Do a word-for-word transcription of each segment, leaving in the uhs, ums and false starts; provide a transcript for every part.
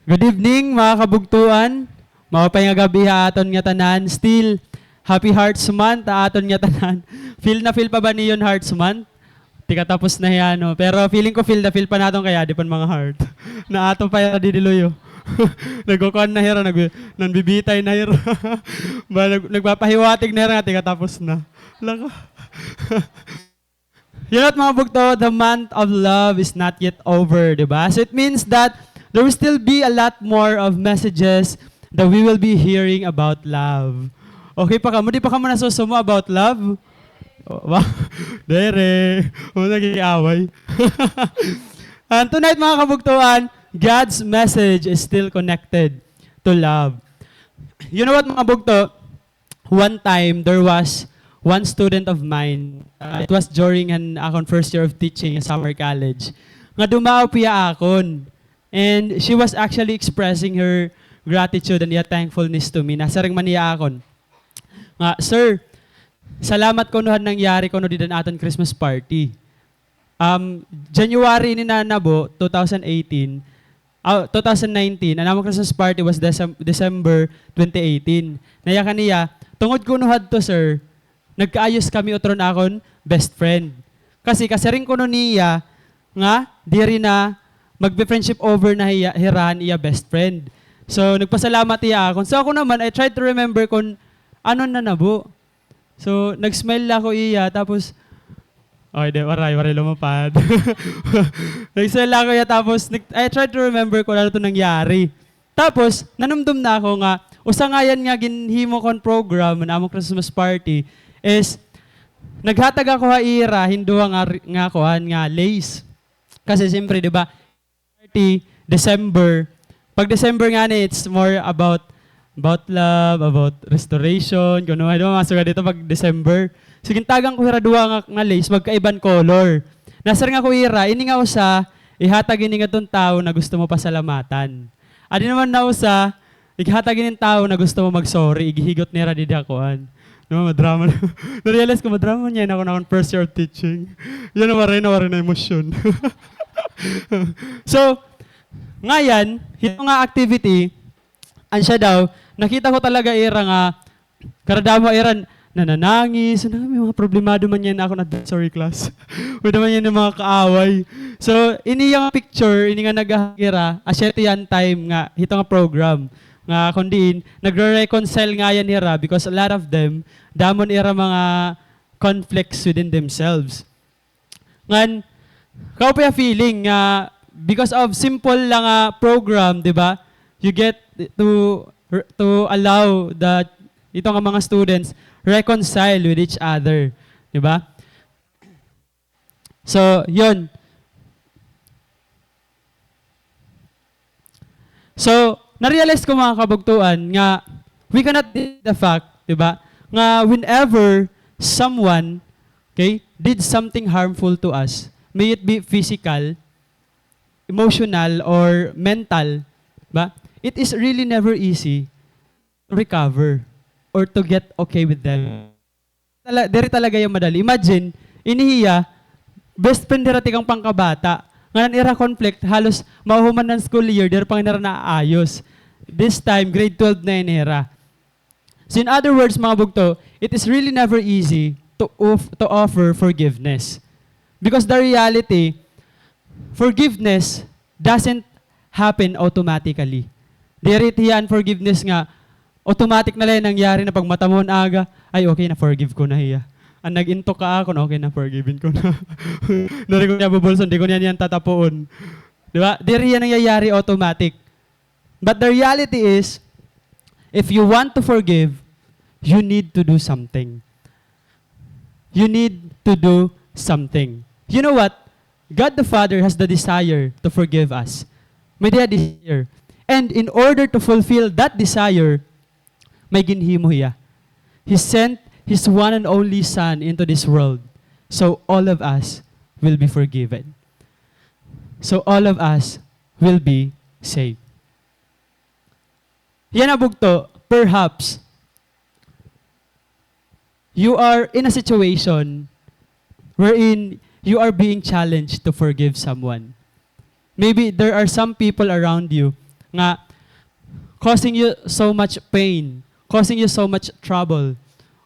Good evening, mga kabugtoan. Maupay nga gab-i ha aton nga tanan. Still, happy Hearts Month ha aton nga tanan. Feel na feel pa ba niyo an Hearts Month? Tikatapos na hiya, no? Pero feeling ko feel na feel pa naton kay adi pa an mga heart. Na aton pa hira didi luyo. Nagkukuan na hira, nag-, nanbibitay na hira. Ba, nag-, nagpapahiwatig na hira nga tikatapos na. Laka. You know what, mga bugto, the month of love is not yet over, di ba? So it means that there will still be a lot more of messages that we will be hearing about love. Okay pa kamo? Di pa kamo nasusumo about love? Oh, wa-, dere. Huwag nag-iaway. And tonight, mga kabugtuan, God's message is still connected to love. You know what, mga bugto? One time, there was one student of mine, uh, it was during an akon first year of teaching in summer college, nga dumaop hiya akon. And she was actually expressing her gratitude and iya thankfulness to me. Nasiring man hiya akon nga, "Sir, salamat kuno han nangyari kuno dida han aton Christmas party." Um, January ini nanabo, two thousand eighteen, ah, two thousand nineteen, an amon Christmas party was Decem-, December twenty eighteen. Naya kaniya, tungod kuno hadto, sir, nagkaayos kami utro han akon best friend. Kasi kasiring kuno niya nga diri na magbe-friendship over na hiya, hira han iya best friend. So, nagpasalamat hiya akon. So, ako naman, I tried to remember kon ano an nanabo. So, nag-smile la ako iya, tapos, ay, di, waray, waray lumapad. Nag-smile la ako iya, tapos, nag-, I tried to remember kung ano to nangyari. Tapos, nanumdom na ako nga, usa ngayan nga ginhimo kon program, an amon Christmas party, is, naghatag ako ha ira, hin duha nga, nga kuan, nga lace. Kasi, siyempre, di ba, party, December. Pag December ngani, it's more about, about love, about restoration. Kuno, ano, mga sugad dito pag December. So, gintagan ko hira duha nga, nga lace, magkaiban color. Nasiring ako ira, ini nga usa, ihatag ini ngadton tawo na gusto mo pasalamatan. Adi naman na usa, ihatag ini tawo na gusto mo mag-sorry, ighigot nira didi ha kuan. No, madrama na. Na-realize ko, madrama niya na ako na akon first year of teaching. Yan, waray na, waray na emosyon. So, ngayan, hito nga activity, an siya daw, nakita ko talaga ira nga, karadamo ira, nananangis, na, may mga problemado man niyan ako na, sorry, class. May naman niyan mga kaaway. So, ini nga picture, ini nga naghahagira, asya ito yan time nga, hito nga program, nga kung diin, nagre-reconcile ngayan hira because a lot of them, damo an ira mga conflicts within themselves. Ngan, kaupay ha feeling nga, because of simple la nga program, di ba? You get to, to allow the, ito nga mga students, reconcile with each other. Di ba? So, yun. So, na-realize ko, mga kabugtoan, nga we cannot deny the fact, di ba, nga whenever someone, okay, did something harmful to us, may it be physical, emotional, or mental, ba, it is really never easy to recover or to get okay with them. Tala-, diri talaga yan madali. Imagine, ini hiya, best friend hira tikang pangkabata. Ngan an ira conflict, halos mauhuman an school year, diri pa nira naaayos. This time, grade twelve na ini hira. So in other words, mga bugto, it is really never easy to of-, to offer forgiveness. Because the reality, forgiveness doesn't happen automatically. Diri hiya an forgiveness nga automatic na la hiya nangyari na pagmata mo an aga, ay, okay, na-forgive ko na hiya. An nag-intok ha akon, okay, na-forgiven ko na. Diri ko niya bubulson, di ko niya niyan tatapuon. Di ba? Diri hiya nangyayari automatic. But the reality is, if you want to forgive, you need to do something. You need to do something. You know what? God the Father has the desire to forgive us. May diha desire. And in order to fulfill that desire, may ginhimo hiya. He sent His one and only Son into this world, so all of us will be forgiven. So all of us will be saved. Yana bugto, perhaps, you are in a situation wherein you are being challenged to forgive someone. Maybe there are some people around you nga causing you so much pain, causing you so much trouble,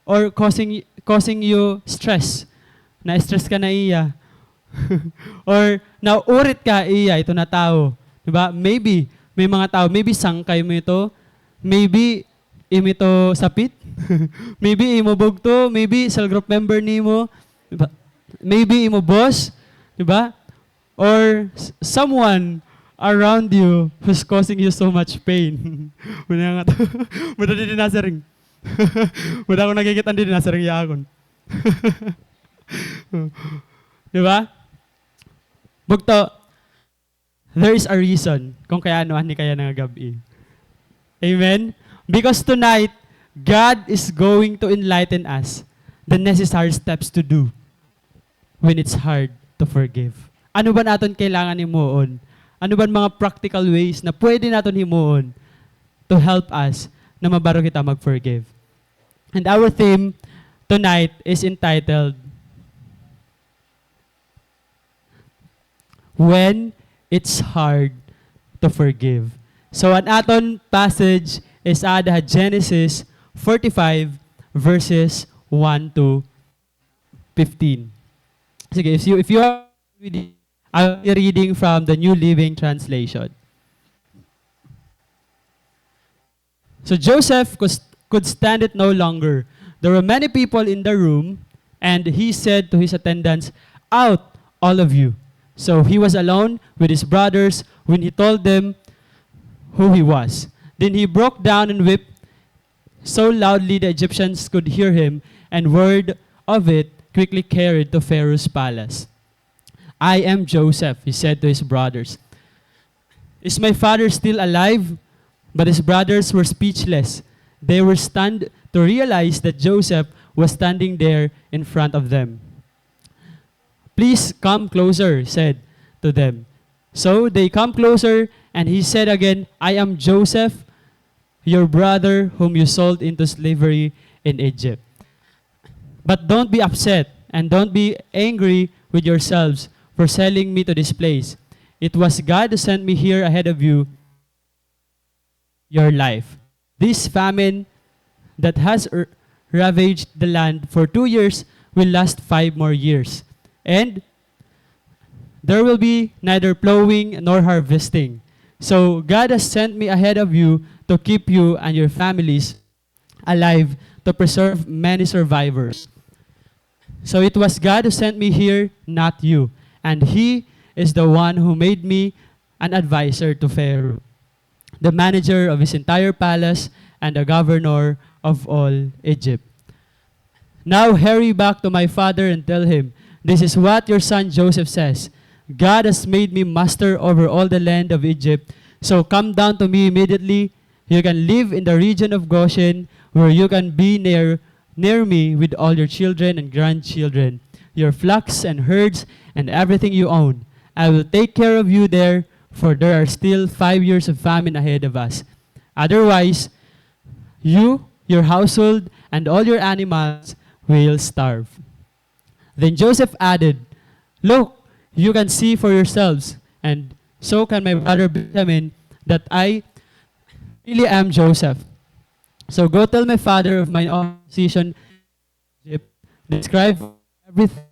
or causing, causing you stress. Na-stress ka na iya. Or naurit ka iya, ito na tawo. Di ba? Maybe, may mga tawo, maybe sangkay mo ito, maybe imo ito sapit, maybe imo bugto, maybe cell group member nimo, di ba? Maybe imo boss, di ba? Or s-, someone around you who's causing you so much pain. Muna nga to. Muna didi nasiring. Muna ako nakikita didi nasiring ya akon. Di ba? Bugto, there is a reason kung kay ano ani kaya nga gab-i. Amen? Because tonight, God is going to enlighten us the necessary steps to do when it's hard to forgive. Ano ba naton kailangan himuon? Ano ba mga practical ways na pwede naton himuon to help us na mabaro kita mag-forgive? And our theme tonight is entitled When It's Hard to Forgive. So, an aton passage is ada ha Genesis forty-five, verses one to fifteen. Sige, if you, if you are reading, I'll be reading from the New Living Translation. So Joseph cous-, could stand it no longer. There were many people in the room, and he said to his attendants, "Out, all of you." So he was alone with his brothers when he told them who he was. Then he broke down and wept so loudly the Egyptians could hear him, and word of it quickly carried to Pharaoh's palace. "I am Joseph," he said to his brothers. "Is my father still alive?" But his brothers were speechless. They were stunned to realize that Joseph was standing there in front of them. "Please come closer," he said to them. So they come closer, and he said again, "I am Joseph, your brother whom you sold into slavery in Egypt. But don't be upset and don't be angry with yourselves for selling me to this place. It was God who sent me here ahead of you, your life. This famine that has r-, ravaged the land for two years will last five more years. And there will be neither plowing nor harvesting. So God has sent me ahead of you to keep you and your families alive, to preserve many survivors. So it was God who sent me here, not you. And he is the one who made me an adviser to Pharaoh, the manager of his entire palace, and the governor of all Egypt. Now hurry back to my father and tell him, 'This is what your son Joseph says: God has made me master over all the land of Egypt. So come down to me immediately. You can live in the region of Goshen, where you can be near, near me with all your children and grandchildren, your flocks and herds, and everything you own. I will take care of you there, for there are still five years of famine ahead of us. Otherwise, you, your household, and all your animals will starve.'" Then Joseph added, "Look, you can see for yourselves, and so can my brother Benjamin, that I really am Joseph. So go tell my father of my own position in Egypt. Describe everything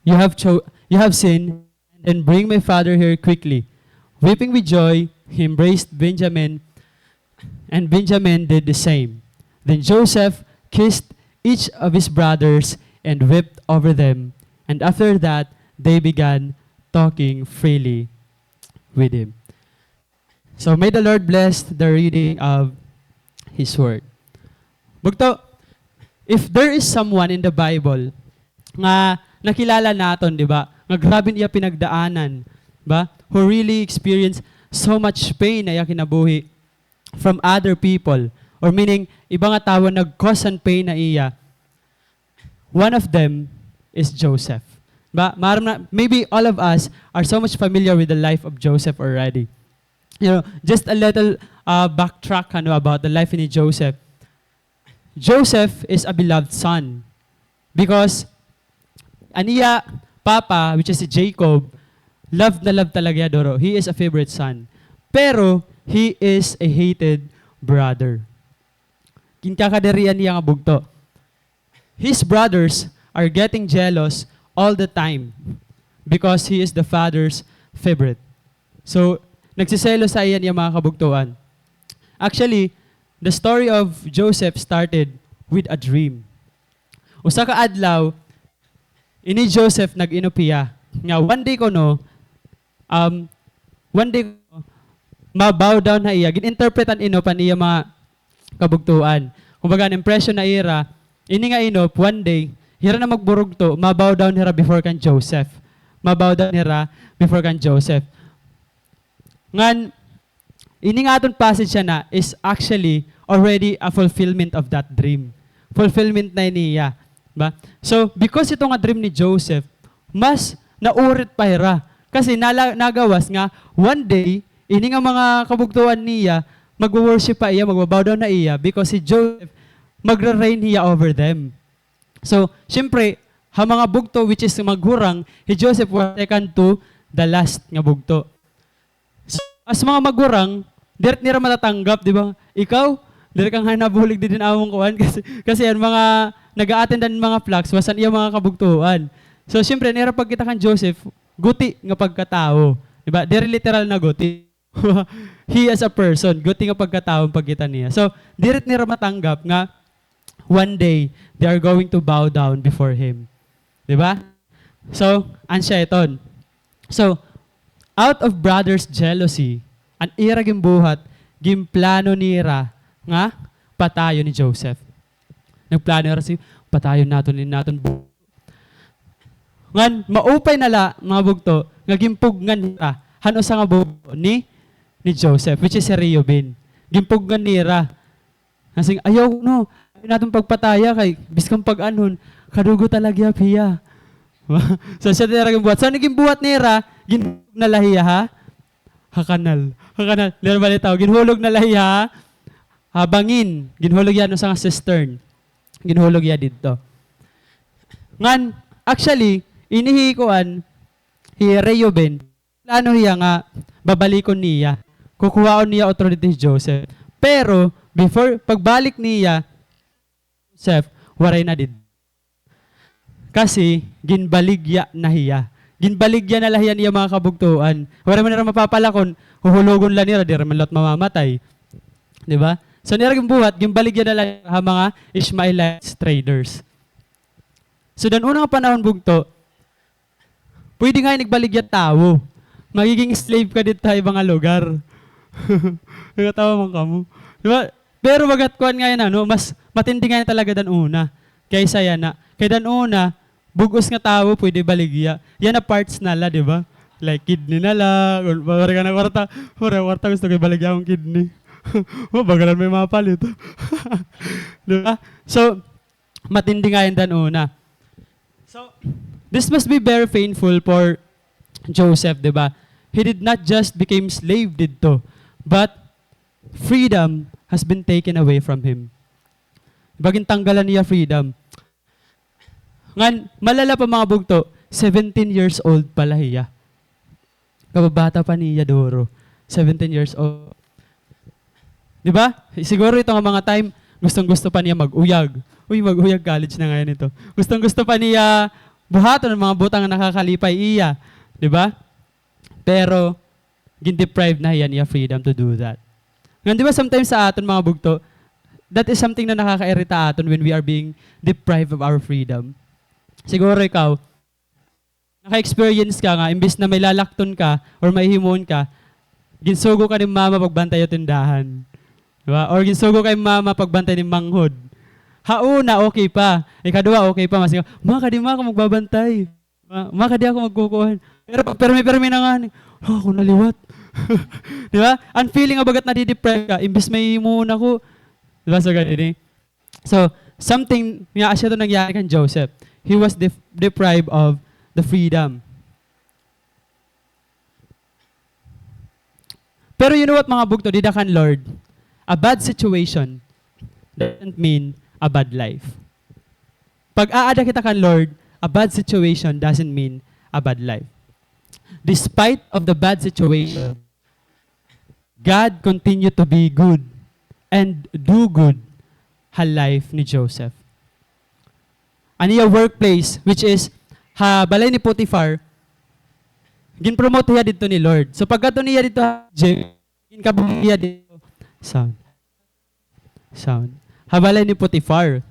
you have cho-, you have seen, and then bring my father here quickly." Weeping with joy, he embraced Benjamin, and Benjamin did the same. Then Joseph kissed each of his brothers and wept over them. And after that, they began talking freely with him. So may the Lord bless the reading of His Word. Bugto, if there is someone in the Bible nga nakilala naton, di ba, nga grabe niya pinagdaanan, ba, who really experienced so much pain na iya kinabuhi from other people, or meaning, iba nga tawo nag-cause an pain na iya, one of them is Joseph. Ba, maaram na, maybe all of us are so much familiar with the life of Joseph already. You know, just a little, uh, backtrack, ano, about the life ni Joseph. Joseph is a beloved son because an iya papa, which is si Jacob, love na love talaga hiya duro. He is a favorite son. Pero, he is a hated brother. Ginkakadirian hiya nga bugto. His brothers are getting jealous all the time because he is the father's favorite. So, nagsiselos ha iya an iya mga kabugtoan. Actually, the story of Joseph started with a dream. Usa ka adlaw, ini Joseph nag-inop hiya nga one day kuno, um, one day kuno, ma-bow down ha iya. Gin-interpret an inop an iya mga kabugtoan. Kumbaga, an impression na ira, ini nga inop, one day, hira na magburugto, ma-bow down hira before kan Joseph. Ma-bow down hira before kan Joseph. Ngan, ini nga aton passage yana is actually already a fulfillment of that dream. Fulfillment na ini hiya. Ba? So, because ito nga dream ni Joseph, mas naurit pa hira. Kasi nala-, nagawas nga, one day, ini nga mga kabugtoan niya, magwo-worship pa iya, magba-bow down ha iya, because si Joseph, magre-reign hiya over them. So, syempre, ha mga bugto, which is maghurang, hi Joseph was second to the last nga bugto. So, as mga maghurang, diri nira matatanggap, di ba? Ikaw, diri ka nga nabulig didi ha amon kuan, kasi, kasi an mga nag-a-attend han mga flocks, was an iya mga kabugtoan. So, syempre, an ira pagkita kan Joseph, guti nga pagkatawo. Di ba? Diri literal na guti. He as a person, guti nga pagkatawo an pagkita niya. So, diri nira matanggap nga one day, they are going to bow down before him. Di ba? So, an siya iton. So, out of brothers' jealousy, an ira ginbuhat, ginplano nira nga patayon ni Joseph. Nagplano hira si, "Patayon naton ini aton bu-," Ngan, maupay na la, mga bugto, nga ginpugngan hira han usa nga bugto ni, ni Joseph, which is si Reuben. Ginpugngan nira. Nasiring, "Ayaw, no. Ayaw naton pagpataya kay, biskan pag-anhon, kadugo ta la gihap hiya." So, siya nira ginbuhat. So, ano ginbuhat nira? Ginhulog na la hiya, ha? Ha kanal. Ha kanal. Diri ba litaw? Ginhulog na la hiya, ha? Ha bangin. Ginhulog hiya han usa nga cistern. Ginhulog hiya didto. Ngan, actually, ini hi kuan, hi Reuben, plano hiya nga babalikon niya. Kukuhaon niya utro didto hi Joseph. Pero, before, pagbalik niya, Joseph, waray na didto. Kasi, ginbaligya na hiya. Ginbaligya na la hiya han iya mga kabugtoan. Waray man nira mapapalakon, huhulogon la nira, diri man liwat mamamatay. Di ba? So, an ira ginbuhat, ginbaligya na la ha mga Ishmaelites traders. So, dan una nga panahon, bugto, pwede nga ini igbaligya tawo. Magiging slave ka didto ha iba nga lugar. Nagatawa man kamo. Di ba? Pero bagat kuan nga yana, no? Mas matindi nga yana talaga dan una. Kaysa yana. Kay dan una, bug-os nga tawo pwede baligya. Yana parts na la, di ba? Like kidney na la. Kun waray ka na kwarta, waray ka kwarta, gusto ko ibaligya akon kidney. Mabagalan may mapalit. Di ba? So, matindi nga yana dan una. So, this must be very painful for Joseph, di ba? He did not just became slave didto, but freedom has been taken away from him. Di ba, gintanggalan niya freedom. Ngan, malala pa, mga bugto, seventeen years old pa la hiya. Kababata pa niya duro. Seventeen years old. Di ba? Siguro ito nga mga time, gustong-gusto pa niya mag-uyag. Uy, mag-uyag, college na ngay-an ito. Gustong-gusto pa niya buhaton an mga butang nga nakakalipay iya. Di ba? Pero, gin-deprive na hiya niya freedom to do that. Ngan, di ba, sometimes sa aton, mga bugto, that is something na nakakairita aton when we are being deprived of our freedom. Siguro ikaw, naka-experience ka nga, imbis na may lalakton ka or may himuon ka, ginsugo ka ni mama pagbantay ha tindahan. Di ba? Or ginsugo ka ni mama pagbantay ni manghod. Ha una, okay pa. Ikaduha, okay pa. Mas ikaw, "Ma, kadi ma ako magbabantay. Ma, ma, kadi ako magkukuan." Pero pag permi-permi na ngani, "Ah, ako na liwat." Di ba? An feeling nga bagat nadideprive ka, imbis may himuon ako. Di ba? So, ganyan eh. So, something nga asya to nangyari kan Joseph. He was def-, deprived of the freedom. Pero you know what, mga bugto, dida kan Lord, a bad situation doesn't mean a bad life. Pag aada kita kan Lord, a bad situation doesn't mean a bad life. Despite of the bad situation, God continue to be good and do good ha life ni Joseph. An iya workplace, which is ha balay ni Potiphar, gin-promote hiya didto ni Lord. So, pagkadto niya didto ha Egypt, ginkabuhi hiya didto. Sound. Sound. Ha balay ni Potiphar.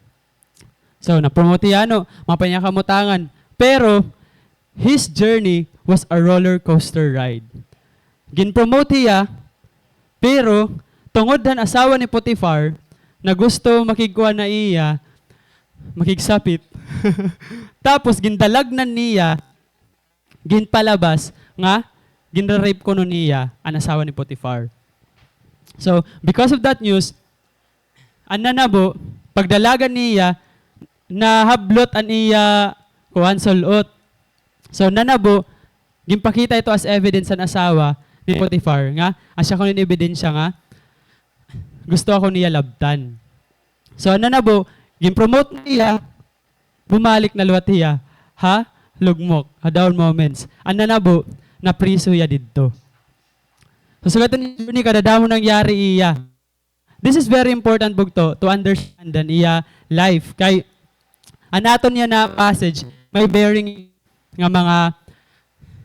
So, na-promote hiya, no? Mapay niya kamutangan. Pero, his journey was a roller coaster ride. Gin-promote hiya, pero tungod han asawa ni Potiphar na gusto makigkuan ha iya, makigsapit. Tapos, gindalagnan niya, ginpalabas nga ginra-rape kuno niya an asawa ni Potiphar. So, because of that news, an nanabo, pagdalagan niya, nahablot an iya, kuan, sul-ot. So, nanabo, ginpakita ito as evidence han asawa ni Potiphar nga, asya kuno ini ebidensya nga gusto ako niya labtan. So, an nanabo, gin-promote niya, bumalik na liwat hiya ha lugmok, ha dull moments. An nanabo, napriso hiya didto. So, sugad hini, kadadamo nangyari iya. This is very important, bugto, to understand an iya life. Kay, an aton yana passage, may bearing nga mga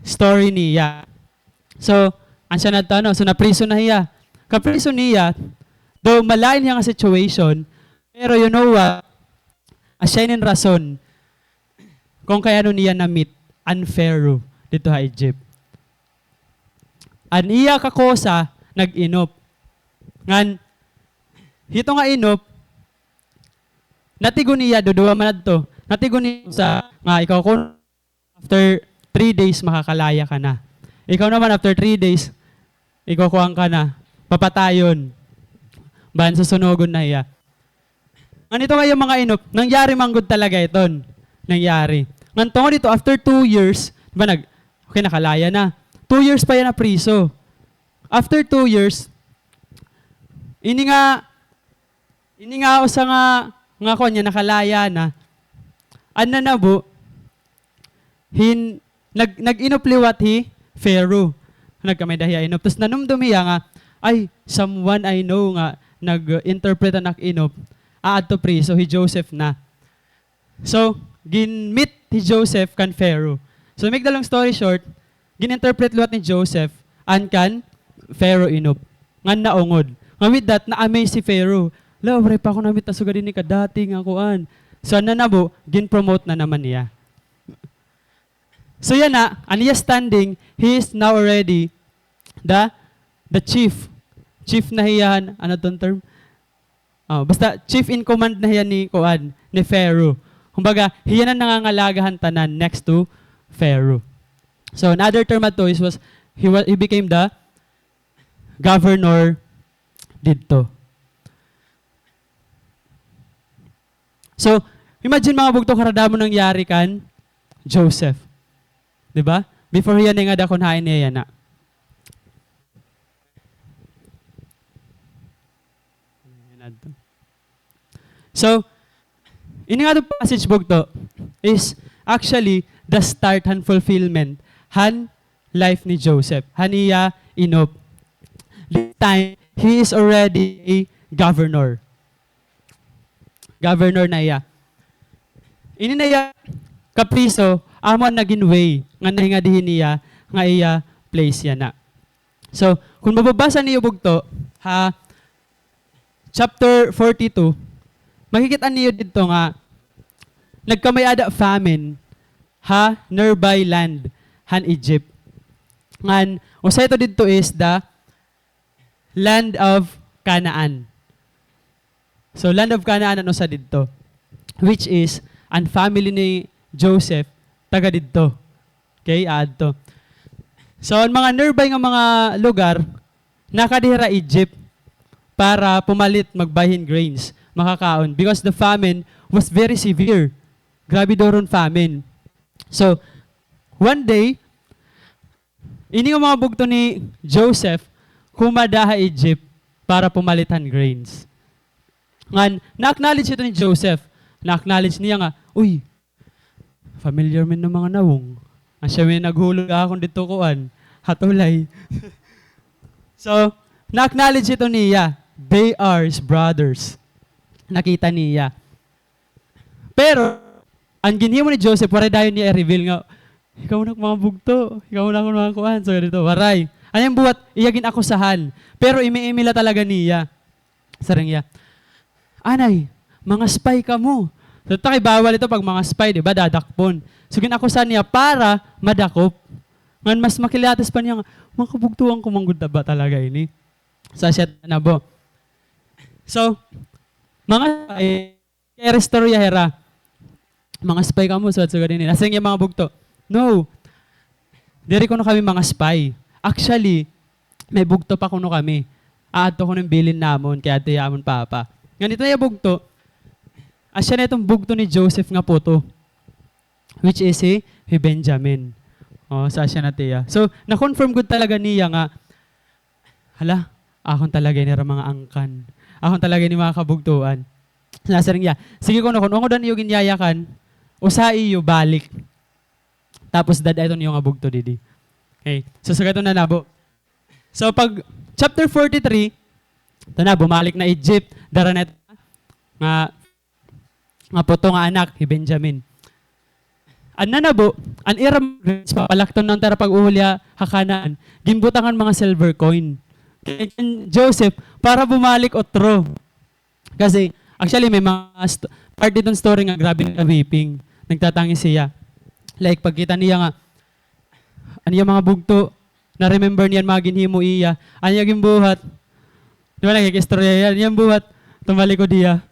story niya. So, asya na adto, no? So, napriso na hiya. Kapriso niya, though malain hiya nga situation, pero you know what? Asya ini an rason kon kay ano niya na-meet an Pharaoh didto ha Egypt. An iya kakosa, nag-inop. Ngan, hito nga inop, natigo niya, duduha man adto. Natigo niya sa, nga ikaw kon after three days, makakalaya ka na. Ikaw naman, after three days, ikukuan ka na, papatayon. Bahan susunugon na hiya. Ngan ito nga iya mga inop, nangyari man gud talaga iton. Nangyari. Ngan tungod ito, after two years, di ba nag-, okay, nakalaya na. Two years pa hiya napriso. After two years, ini nga Ini nga usa nga, nga kuan niya, nakalaya na. An nanabo, hin-, nag-, nag-inop liwat hi Pharaoh. Nagkamay-ada hiya inop. Tapos nanumdom hiya nga, "Ay, someone I know nga nag-interpret an ak inop. Aadto priso, hi Joseph na." So, gin-meet hi Joseph kan Pharaoh. So, make the long story short, gin-interpret liwat ni Joseph an kan Pharaoh inop. Ngan naungod. Ngan with that, na-amaze hi Pharaoh. "Hala, waray pa ako na-meet na sugad ini kadati nga kuan." So, an nanabo, gin-promote na naman niya. So, yana, an iya standing, he is now already the, the chief. Chief na hiya han, ano ton term? Oh, basta chief in command na hiya ni kuan, ni Pharaoh. Kumbaga, hiya na nangangalaga han tanan next to Pharaoh. So, another term adto is was, he wa-, he became the governor didto. So, imagine, mga bugto, karadamo nangyari kan Joseph. Di ba? Before hiya naingada kon hain hiya yana. So, ini nga adto passage, bugto, is actually the start han fulfillment han life ni Joseph, han iya inop. This time, he is already a governor. Governor na hiya. Ini na iya kapriso, amo an nagin way nga naingadi hi niya nga iya place yana. So, kon mababasa niyo, bugto, ha chapter forty-two, makikit-an niyo didto nga nagkamay-ada famine ha nearby land han Egypt. Ngan, usa ito didto is the land of Canaan. So, land of Canaan an usa didto, which is an family ni Joseph, taga didto. Okay, aadto. So, an mga nearby nga mga lugar, nakadi hira Egypt para pumalit, mag-buy hin grains, makakaon, because the famine was very severe. Grabe daw ron famine. So, one day, ini nga mga bugto ni Joseph, humada ha Egypt para pumalit han grains. Ngan, na-acknowledge ito ni Joseph. Na-acknowledge niya nga, "Uy, familiar man nga mga nawong. Asya man naghulog ha akon didto kuan, ha tulay." So, Na-acknowledge ito niya. They are his brothers. Nakita niya. Pero, an ginhimo ni Joseph, waray dayon niya i-reveal nga, "Ikaw na ak mga bugto, ikaw na ak mga kuan." So, ganito, waray. An iya buhat, iya gin-akusahan. Pero imi-imi la talaga niya. Siring hiya, "Anay, mga spy kamo." So, ta kay bawal ito pag mga spy, di ba? Dadakpon. So, gin-akusahan niya para madakop. Ngan mas makilatis pa niya nga, "Makabugtoan ko man gud ba talaga ini?" So, siya na bo. So, mga spy, kay iristorya hira. "Mga spy kamo, suwat sugad ini." Nasiring iya mga bugto, "No. Diri kuno kami mga spy. Actually, may bugto pa kuno kami. Aadto kuno hin bilin namon, kay adto hiya amon papa." Ngan ito iya bugto, asya na iton bugto ni Joseph nga puto, which is si, si Benjamin. O, so asya na tiya. So, na-confirm gud talaga niya nga, "Hala, akon talaga ini hira mga angkan. Akon talaga ini mga kabugtoan." Nasiring hiya, "Sige kuno, kon ungod an iyo ginyayakan, usa iyo balik. Tapos dad-a iton iyo nga bugto didi." Okay. So, sugad iton nanabo. So, pag chapter forty-three, ito na, bumalik na Egypt, dara na ito nga nga puto nga anak, hi Benjamin. An nanabo, an ira mga grains, papalakton na unta hira pag-uhol hiya ha Canaan, ginbutangan mga silver coin. Kay kan Joseph, para bumalik utro. Kasi, actually, may mga st-, part diton story nga grabe nagka-weeping. Nagtatangis hiya. Like, pagkita niya nga, an iya mga bugto, na-remember niya an mga ginhimo iya. An iya ginbuhat. Di ba, nagkikistorya hiya. An iya buhat, tumalikod hiya.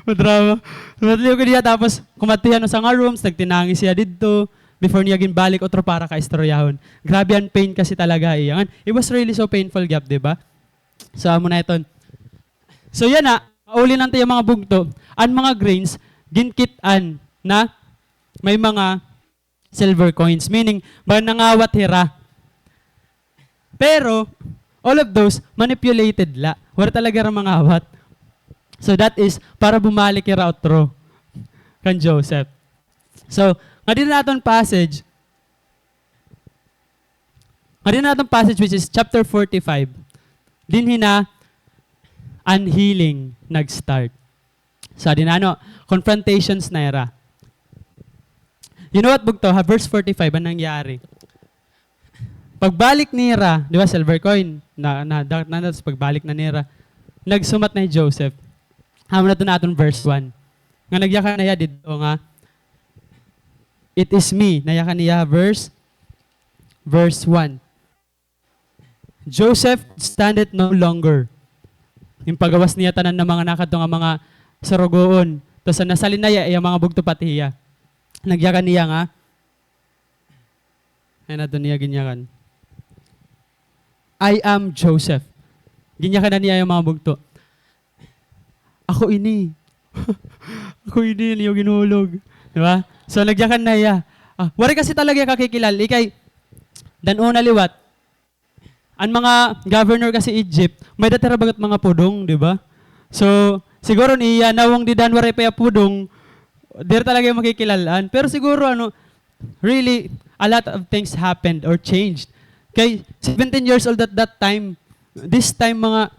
Madrama. Tumalikod hiya, tapos kumadto hiya ha usa nga rooms, nagtinangis hiya didto, before niya ginbalik utro para kaistoryahon. Grabe an pain kasi talaga iya. Ngan, it was really so painful gihap, di ba? So, amo na iton. So, yana, mauli na an iya mga bugto. An mga grains, ginkit-an na may mga silver coins. Meaning, ba, nangawat hira. Pero, all of those, manipulated la. Waray talaga hira mangawat. So that is, para bumalik hira utro kan Joseph. So, nga diri na aton passage, nga diri na aton passage, which is chapter forty-five, dinhi na an healing nag-start. So, adi na, ano, confrontations na hira. You know what, bugto? Ha verse forty-five, an nangyari? Pagbalik nira, di ba, silver coin, na, na, na, na, tas pagbalik na nira, nagsumat na hi Joseph. Amo na ito na aton verse one. Nga nagyakan na hiya didto nga, "It is me." Nayakan niya, verse, verse one. Joseph standeth no longer. Ginpagawas niya tanan nga mga nakadto nga mga surugoon. Tas nasalin na hiya, iya mga bugto pati hiya. Nagyakan niya nga, ay, nato niya ginyakan, "I am Joseph." Ginyakan na niya iya mga bugto. "Ako ini. Ako ini, an iyo ginhulog." Di ba? So, nagyakan na hiya. Ah, waray kasi talaga hiya kakikilal-i kay, dan-una liwat, an mga governor kasi Egypt, may-ada hira baga mga pudong, di ba? So, siguro niya, nawong dida han waray pa hiya pudong, diri talaga hiya makikilal-an. Pero siguro, ano, really, a lot of things happened or changed. Kay seventeen years old at that time, this time, mga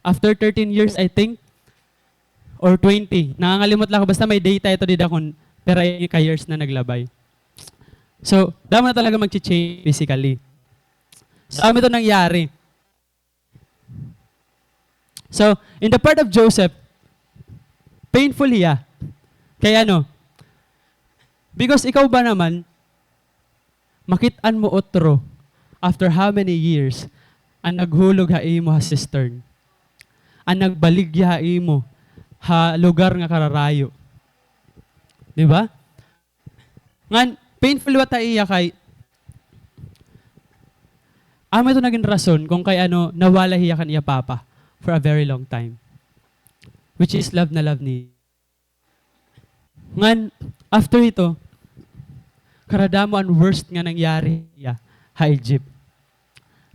after thirteen years, I think, or twenty. Nangangalimot la ako. Basta may data ito dida kon pira ka years na naglabay. So, damo na talaga magche-change physically. So, amo ito nangyari. So, in the part of Joseph, painful hiya. Kay ano? Because ikaw ba naman, makit-an mo utro, after how many years, an naghulog ha imo ha cistern? An nagbaligya ha imo ha lugar nga kararayo? Di ba? Ngan, painful liwat ha iya kay, amo ito nagin rason kon kay ano, nawala hiya kan iya papa for a very long time. Which is love na love niya. Ngan, after ito, karadamo an worst nga nangyari ha iya ha Egypt.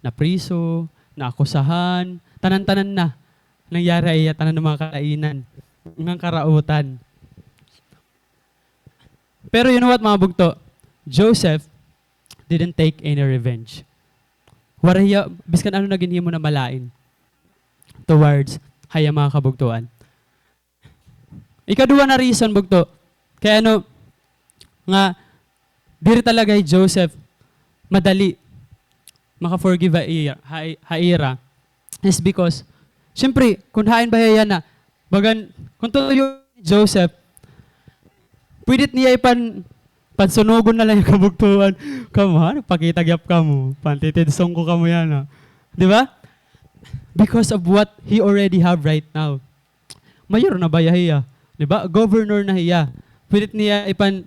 Napriso, naakusahan, tanan-tanan na nangyari ha iya, tanan nga mga kalainan, ngan karautan. Pero you know what, mga bugto? Joseph didn't take any revenge. Waray hiya, biskan ano na ginhimo na malain towards ha iya mga kabugtoan. Ikaduha na reason, bugto, kay ano, nga diri talaga hi Joseph madali maka-forgive ha ira, ha, ha ira is because, siyempre, kun hain ba hiya yana, bagan, kun tuyo hi Joseph, pwede niya ipan-, pansunugon na la an iya kabugtoan. Kamo, ha? Nagpakita gihap kamo. Pantitidsong ko kamo yana. Di ba? Because of what he already have right now. Mayor na baya hiya. Di ba? Governor na hiya. Pwede niya ipan-,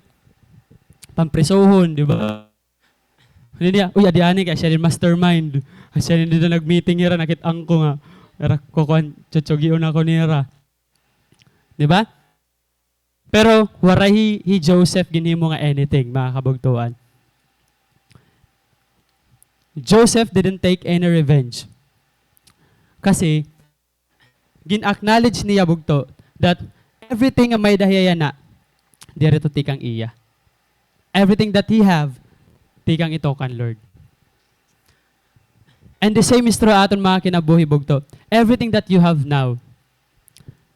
pamprisohon, di ba? Hindi niya, "Uy, adi anay kay siya dida mastermind. Siya dida nag-meeting hira, nakit-an ko nga. Hira kukuan, tsutsugion ako nira." Di ba? Pero waray hi, hi Joseph ginhimo nga anything, mga kabugtoan. Joseph didn't take any revenge. Kasi, gin-acknowledge niya, bugto, that everything nga may-ada hiya yana, diri ito tikang iya. Everything that he have, tikang ito kan Lord. And the same is true aton mga kinabuhi, bugto. Everything that you have now,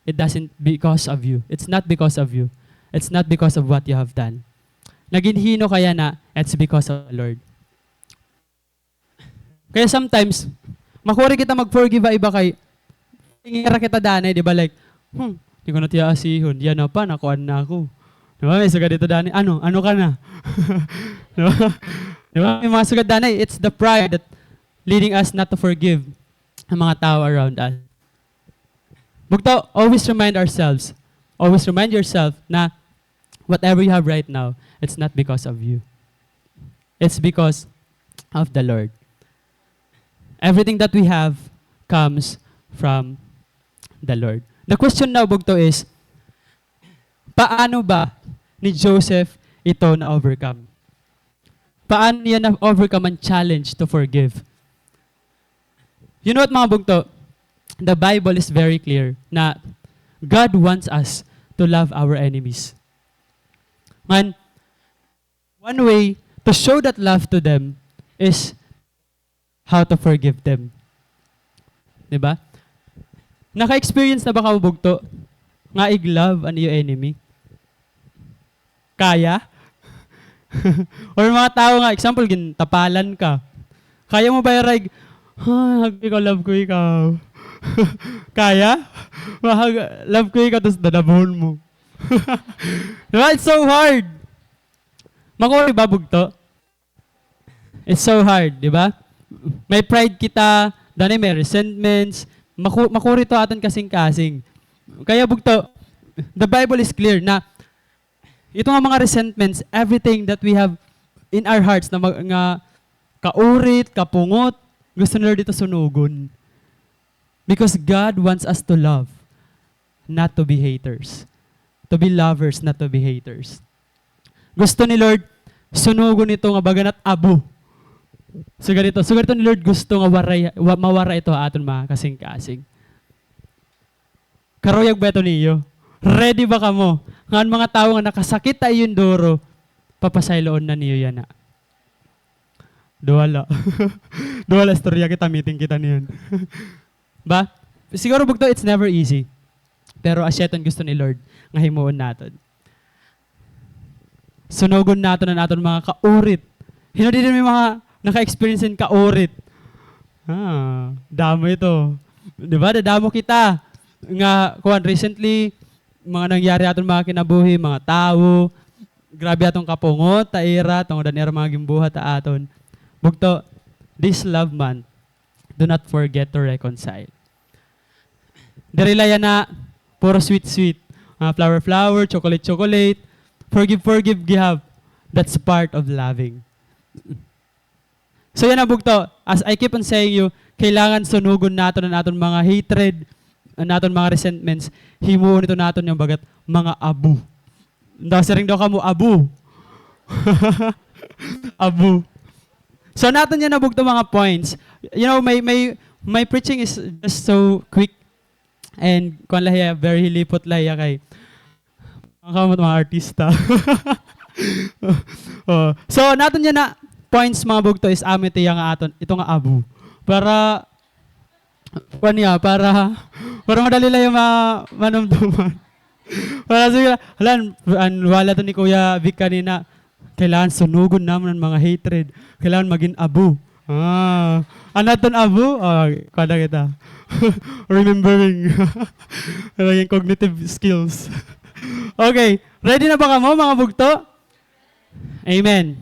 it doesn't because of you. It's not because of you. It's not because of what you have done. Nga ginhimo ka yana, it's because of the Lord. Kaya sometimes, makuri kita mag-forgive ha iba kay, tingin ra kita danay, di ba? Like, "Hmm, di ko na tiya asihon. Yana pa, nakuan na ako." Di ba? May sugad ito danay, "Ano? Ano ka na?" Di ba? Di ba? May mga sugad danay, it's the pride that leading us not to forgive ang mga tao around us. Bugto, always remind ourselves, always remind yourself na whatever you have right now, it's not because of you. It's because of the Lord. Everything that we have comes from the Lord. The question now, bugto, is, paano ba ni Joseph ito na-overcome? Paano niya na-overcome an challenge to forgive? You know what, mga bugto? The Bible is very clear na God wants us to love our enemies. Ngan, one way to show that love to them is how to forgive them. Di ba? Naka-experience na ba kamo, bugto, nga ig-love an iyo enemy? Kaya? Or mga tawo nga, example, gintapalan ka. Kaya mo ba ira ig, "Ah, hug ko ikaw, love ko ikaw." Kaya? Mahag-, "Love ko ikaw," tapos dadabhon mo. Di ba? It's so hard. Makuri ba, bugto? It's so hard, di ba? May pride kita, danay may resentments, maku-, makuri ito ha aton kasingkasing. Kaya, bugto, the Bible is clear na ito nga mga resentments, everything that we have in our hearts na mag-, nga kaurit, kapungot, gusto ni Lord ito sunugon. Because God wants us to love, not to be haters. To be lovers, not to be haters. Gusto ni Lord, sunugon ito nga baga na it abo. Sugad ito, sugad ito ni Lord gusto nga waray, wa-, mawara ito ha aton mga kasingkasing. Karuyag ba ito niyo? Ready ba kamo? Nga an mga tawo nga nakasakit ha iyo hin duro, papasayloon na niyo yana. Duha la. Duha la istorya kita, meeting kita niyan. Ba? Siguro, bugto, it's never easy. Pero asya iton gusto ni Lord nga himuon naton. Sunugon naton an aton mga kaurit. Hin-o didi may mga naka-experience hin kaurit? Ah, damo ito. Di ba? Dadamo kita. Nga, kuan, recently, mga nangyari aton mga kinabuhi, mga tawo, grabe aton kapungot ha ira, tungod an ira mga ginbuhat ha aton. Bugto, this love month, do not forget to reconcile. Diri la yana puro sweet-sweet. Ah, flower-flower, chocolate-chocolate. Forgive-forgive gihap. That's part of loving. So yana, bugto, as I keep on saying you, kailangan sunugon naton an aton mga hatred, an aton mga resentments, himuon ito naton nga baga it mga abo. Daw siring daw kamo, abo. Abo. So, naton yana, bugto, mga points. You know, my, my, my preaching is just so quick. And, kuan la hiya, very hilipot la hiya kay mga kamot, mga artista. Oh. So, naton yana, points, mga bugto, is amo ito iya nga aton, ito nga abu. Para, kuan niya, para, para madali la iya ma-, manumduman. Para sige, hala, an, wala to ni Kuya Vic kanina. Kailangan sunugon namon an mga hatred. Kailangan magin abu. Ah, an aton abu, ah, kuan na kita. Remembering. Naging cognitive skills. Okay, ready na ba kamo, mga bugto? Amen.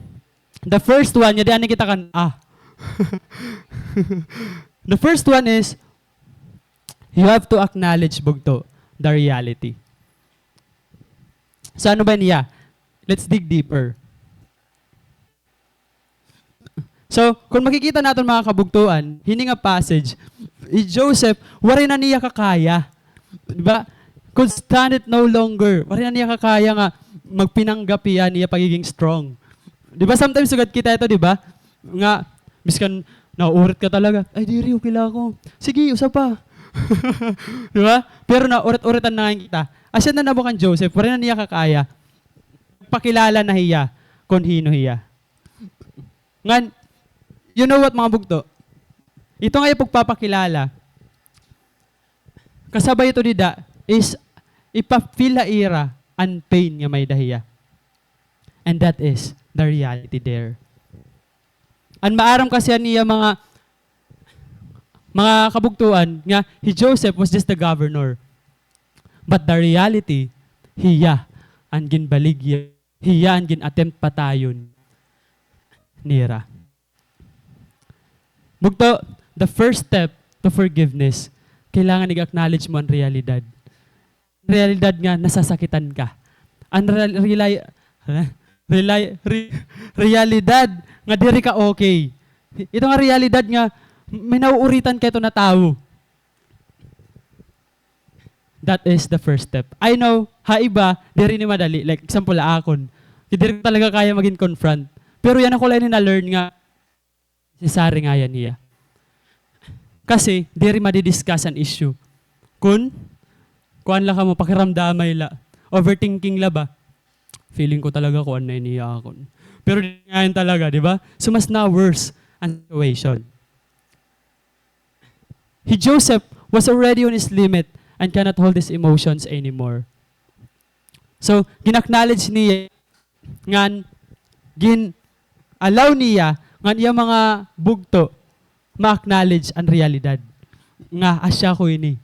The first one, nga di ani kita kan, ah. The first one is, you have to acknowledge, bugto, the reality. So, ano ba niya? Let's dig deeper. So, kung makikita naton, mga kabugtoan, hini nga passage, hi Joseph, waray na niya kakaya. Di ba? Could stand it no longer. Waray na niya kakaya nga magpinanggap hiya niya pagiging strong. Di ba, sometimes sugad kita ito, di ba? Nga, biskan nauurit ka talaga, "Ay, diri, okay la ako. Sige, usa pa." Di ba? Pero naurit-uritan na ngay-an kita. Asya na nabo kan Joseph, waray na niya kakaya. Pakilala na hiya kon hin-o hiya. Ngan, you know what, mga bugto? Ito nga iya pagpapakilala, kasabay ito dida is ipa-feel ha ira an pain nga may-ada hiya. And that is the reality there. An maaram kasi niya, mga, mga kabugtoan, nga hi Joseph was just the governor. But the reality, hiya an ginbaligya, hiya an gin-attempt patayon nira. Bugto, the first step to forgiveness, kailangan ig-acknowledge mo an realidad. An realidad nga nasasakitan ka. An real-, reali-, reali-, re-, realidad nga diri ka okay. Ito nga realidad nga may nauuritan ka ito na tawo. That is the first step. I know, ha iba, diri ini madali. Like, example, ha akon. Kay diri ko talaga kaya magin confront. Pero yana ko la ini na-learn nga necessary ngay-an hiya. Kasi, diri madi-discuss an issue. Kun, kuan la kamo, pakiramdamay la. Overthinking la ba? Feeling ko talaga kuan na ini ha akon. Pero diri ngay-an talaga, di ba? So, mas na-worse an situation. Hi Joseph was already on his limit and cannot hold his emotions anymore. So, gin-acknowledge niya ngan gin-allow niya ngan iya mga bugto ma-acknowledge an realidad nga asya ko ini.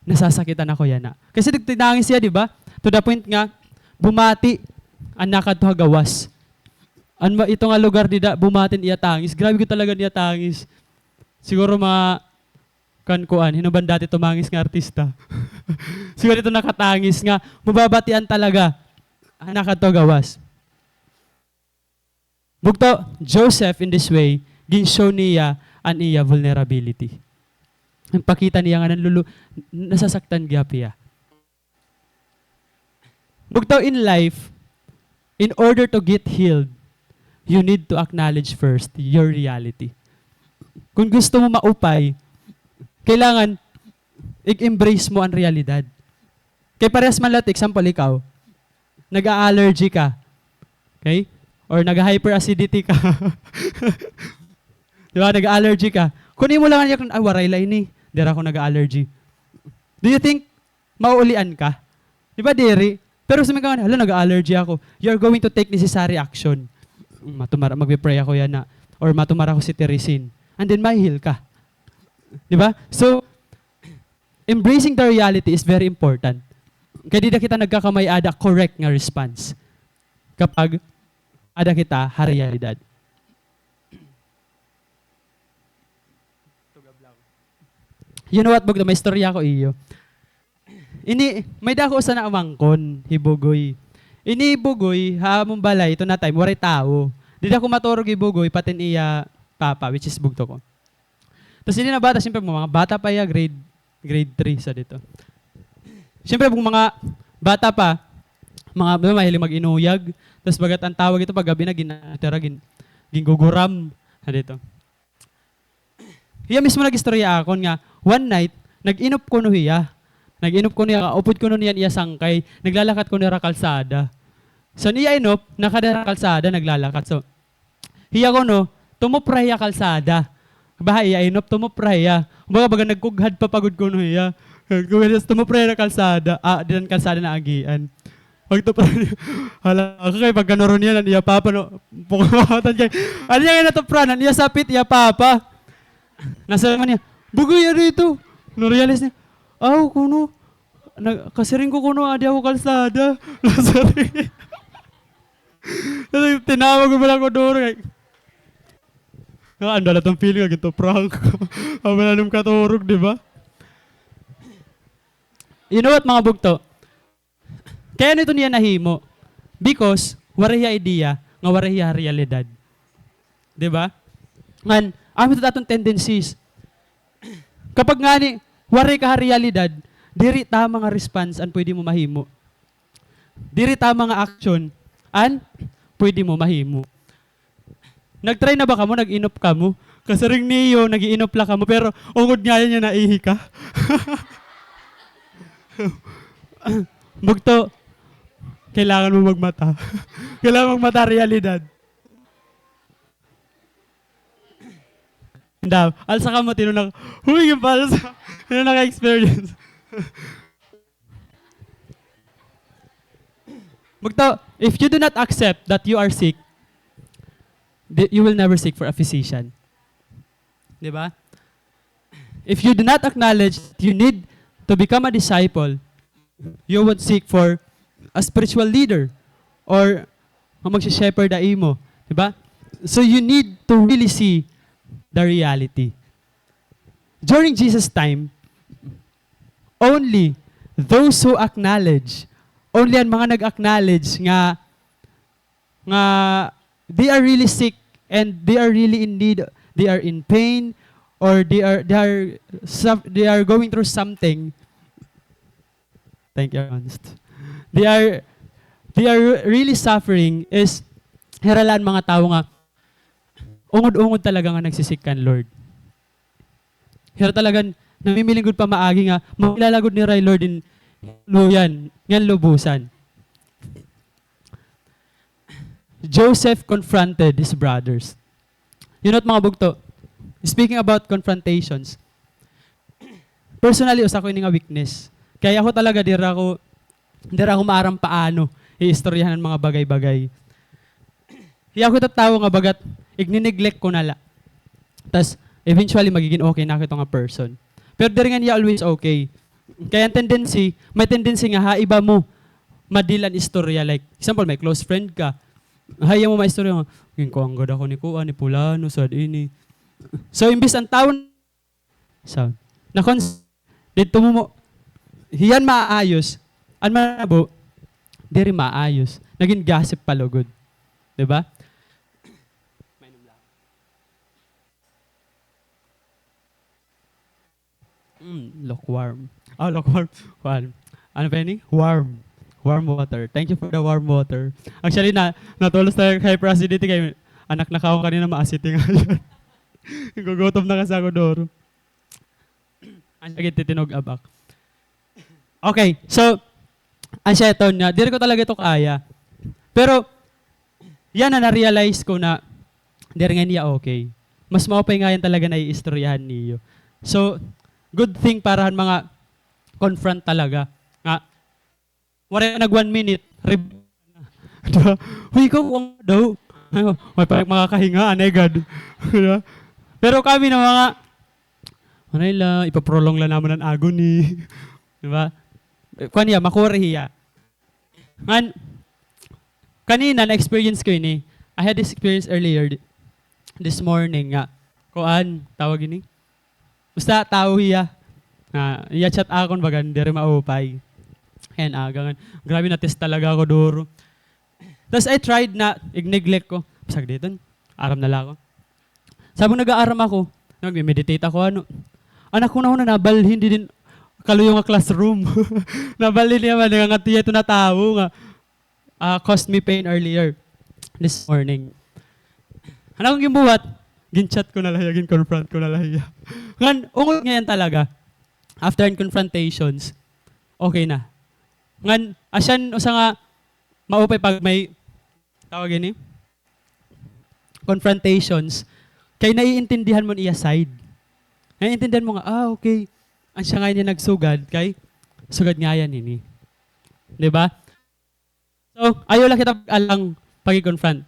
Nasasakitan ako yana. Kasi nagtinangis hiya, di ba? To the point nga bumati an nakadto ha gawas. An ma-, ito nga lugar dida, bumati an iya tangis. Grabe gud talaga an iya tangis. Siguro mga, kan kuan, hin-o ba an dati tumangis nga artista? Siguro ito nakatangis nga mababatian talaga an nakadto ha gawas. Bugto, Joseph in this way, gin-show niya an iya vulnerability. Nagpakita niya nga nanlulu-, nasasaktan gihap hiya. Bugto, in life, in order to get healed, you need to acknowledge first your reality. Kung gusto mo maupay, kailangan i-embrace mo an realidad. Kay parehas man la, example, ikaw, nag-a-allergy ka. Okay? Or nag-hyperacidity ka. Di ba? Nag-allergy ka. Kun imo la ngan iyakan, "Ay, waray la ini. Diri ako nag-allergy." Do you think mauulian ka? Di ba, diri? Pero sa mga, "Hala, nag-allergy ako." You are going to take necessary action. Matumara, magpe-pray ako yana. Or matumara ako cetirizine. And then, ma-heal ka. Di ba? So, embracing the reality is very important. Kay dida kita nagkakamay-ada correct nga response. Kapag ada kita ha realidad. You know what, bugto, may istorya ako iyo. Ini, may-ada ako usa na umangkon, hi Bugoy. Ini hi Bugoy, ha amon balay, ito na time, waray tawo. Dida ko maturog hi Bugoy, pati an iya papa, which is bugto ko. Tas ini na bata, siyempre, mga bata pa iya, grade, grade three sa dito. Siyempre, mga bata pa, mga, mga mahilig mag-inuyag. Tas bagat an tawag ito, pag gabi na, gin-, tira, gin-, ginguguram. Sa dito. Hiya mismo nag-istorya akon nga, one night, nag-inop kuno hiya. Nag-inop kuno hiya, upod kuno niya an iya sangkay, naglalakat kuno hira kalsada. So, an iya inop, nakada hira kalsada, naglalakat. So, Hiya kuno, tumupra hiya kalsada. Baha iya inop, tumupra hiya. Kumbaga, baga nagkughad pa pa gud kuno hiya. Nagkughad, tas tumupra hiya kalsada. Ah, diri kalsada, naagian. Pagtupra niya, hala, ako kay pagkanuro niya, nan iya papa, no? Pukatan kay, ano niya kay natupranan? Iya sapit, iya papa. Nasiring man niya, "Bugoy, ano ito?" Narealize niya, "Aw, kuno. Nag-, kasiring ko kuno, adi ako kalsada." Nasiring. Tinawag ko pala ko duro, kay, ah, andala tong feeling, nga ginto prank. Ang malalim katurog, di ba? You know what, mga bugto? Kay ano ito niya nahimo? Because waray hiya idea nga waray hiya realidad. Di ba? Ngan, amo ito aton tendencies. Kapag ngani, waray ka ha realidad, diri tama nga response an pwede mo mahimo. Diri tama nga action an pwede mo mahimo. Nag-try na ba kamo? Nag-inop kamo? Kasiring niyo, nag-iinop la kamo, pero ungod nga yan, naihi ka. Bugto, kailangan mo magmata. Kailangan magmata, realidad. Daw, alsa kamo, tinuna, huy, yung palsa. Tinuna ka experience. Bugto, if you do not accept that you are sick, di-, you will never seek for a physician. Di ba? If you do not acknowledge that you need to become a disciple, you won't seek for a spiritual leader or nga magsi-shepherd ha imo. Di ba? So you need to really see the reality. During Jesus' time, only those who acknowledge, only an mga nag-acknowledge nga, nga they are really sick and they are really in need, they are in pain, or they are, they are suff-, they are going through something. Thank you, Ernst. They are, they are really suffering is hira la an mga tawo nga ungod-ungod talaga nga nagsi-seek kan Lord. Hira talaga namimiling gud pamaagi nga makilala gud nira hi Lord in luyan, ngan lubusan. Joseph confronted his brothers. You know, mga bugto, speaking about confrontations, personally, usa ko ini nga weakness. Kay ako talaga, dira ko, dira ko maaram paano iistoryahan an mga bagay-bagay. Hiya ako ito tawo nga bagat igni-neglect ko na la. Tas, eventually, magigin okay na ako ito nga person. Pero diri nga niya always okay. Kay an tendency, may tendency nga ha iba mo ma-deal an istorya. Like, example, may close friend ka. Ha iya mo maistorya nga, "Ginkuan gad ako ni kuan, ni Pulano, sad ini." So, imbis an tawo So, nakons-, didto mo mo, hiyan maayos, an manabo, diri maayos. Nagin gossip pa lugod. Di ba? Mm, lukewarm. Ah, lukewarm. Kuan. Ano pa ini? Warm. Warm water. Thank you for the warm water. Actually, na, natulos talaga kay Presidente kay anak na kaon kanina, maasit nga yan. Gugutom na kasi ako, Doro. An sakit titinug abak. Okay, so, an siya ito niya, diri ko talaga ito kaya. Pero, yan na, na-realize ko na, diri nga niya okay. Mas maupay nga yan talaga na iistoryahan niyo. So, good thing para han mga confront talaga. Nga, waray nag one minute, re-, di ba? Uy, ikaw, kuan daw. Ano, may pa makakahinga, anay gad. Di ba? Pero kami na mga, anay la, ipaprolong la namon an agony. Di ba? Eh, kuan hiya, makuri hiya. Ngan, kanina, na-experience ko ini. I had this experience earlier th-, this morning nga. Kuan, tawag ini? Basta tawo hiya. Ah, iya chat akon bagan diri maupay. Kay an aga ngan. Grabe, na-test talaga ako, duro. Tas I tried na ig-neglect ko. Basag didton. Aram na la ako. Sabong nag-aaram ako, nagme-meditate ako, ano. An akon hunahuna, nabalhin didin kaluyo nga classroom. Nabalhin niya man, nangangadto hiya ito na tawo nga ah, caused me pain earlier this morning. An akon ginbuhat, gin-chat ko na la hiya, gin-confront ko na la hiya. Ngan, ungod ngay-an talaga, after an confrontations, okay na. Ngan, asya an usa nga maupay pag may, tawag ini? confrontations, kay naiintindihan mo an iya side. Naiintindihan mo nga, ah, okay. An siya ngay-an nagsugad kay sugad ngay-an ini. Di ba? So, ayaw la kita mag-alang pag-i-confront.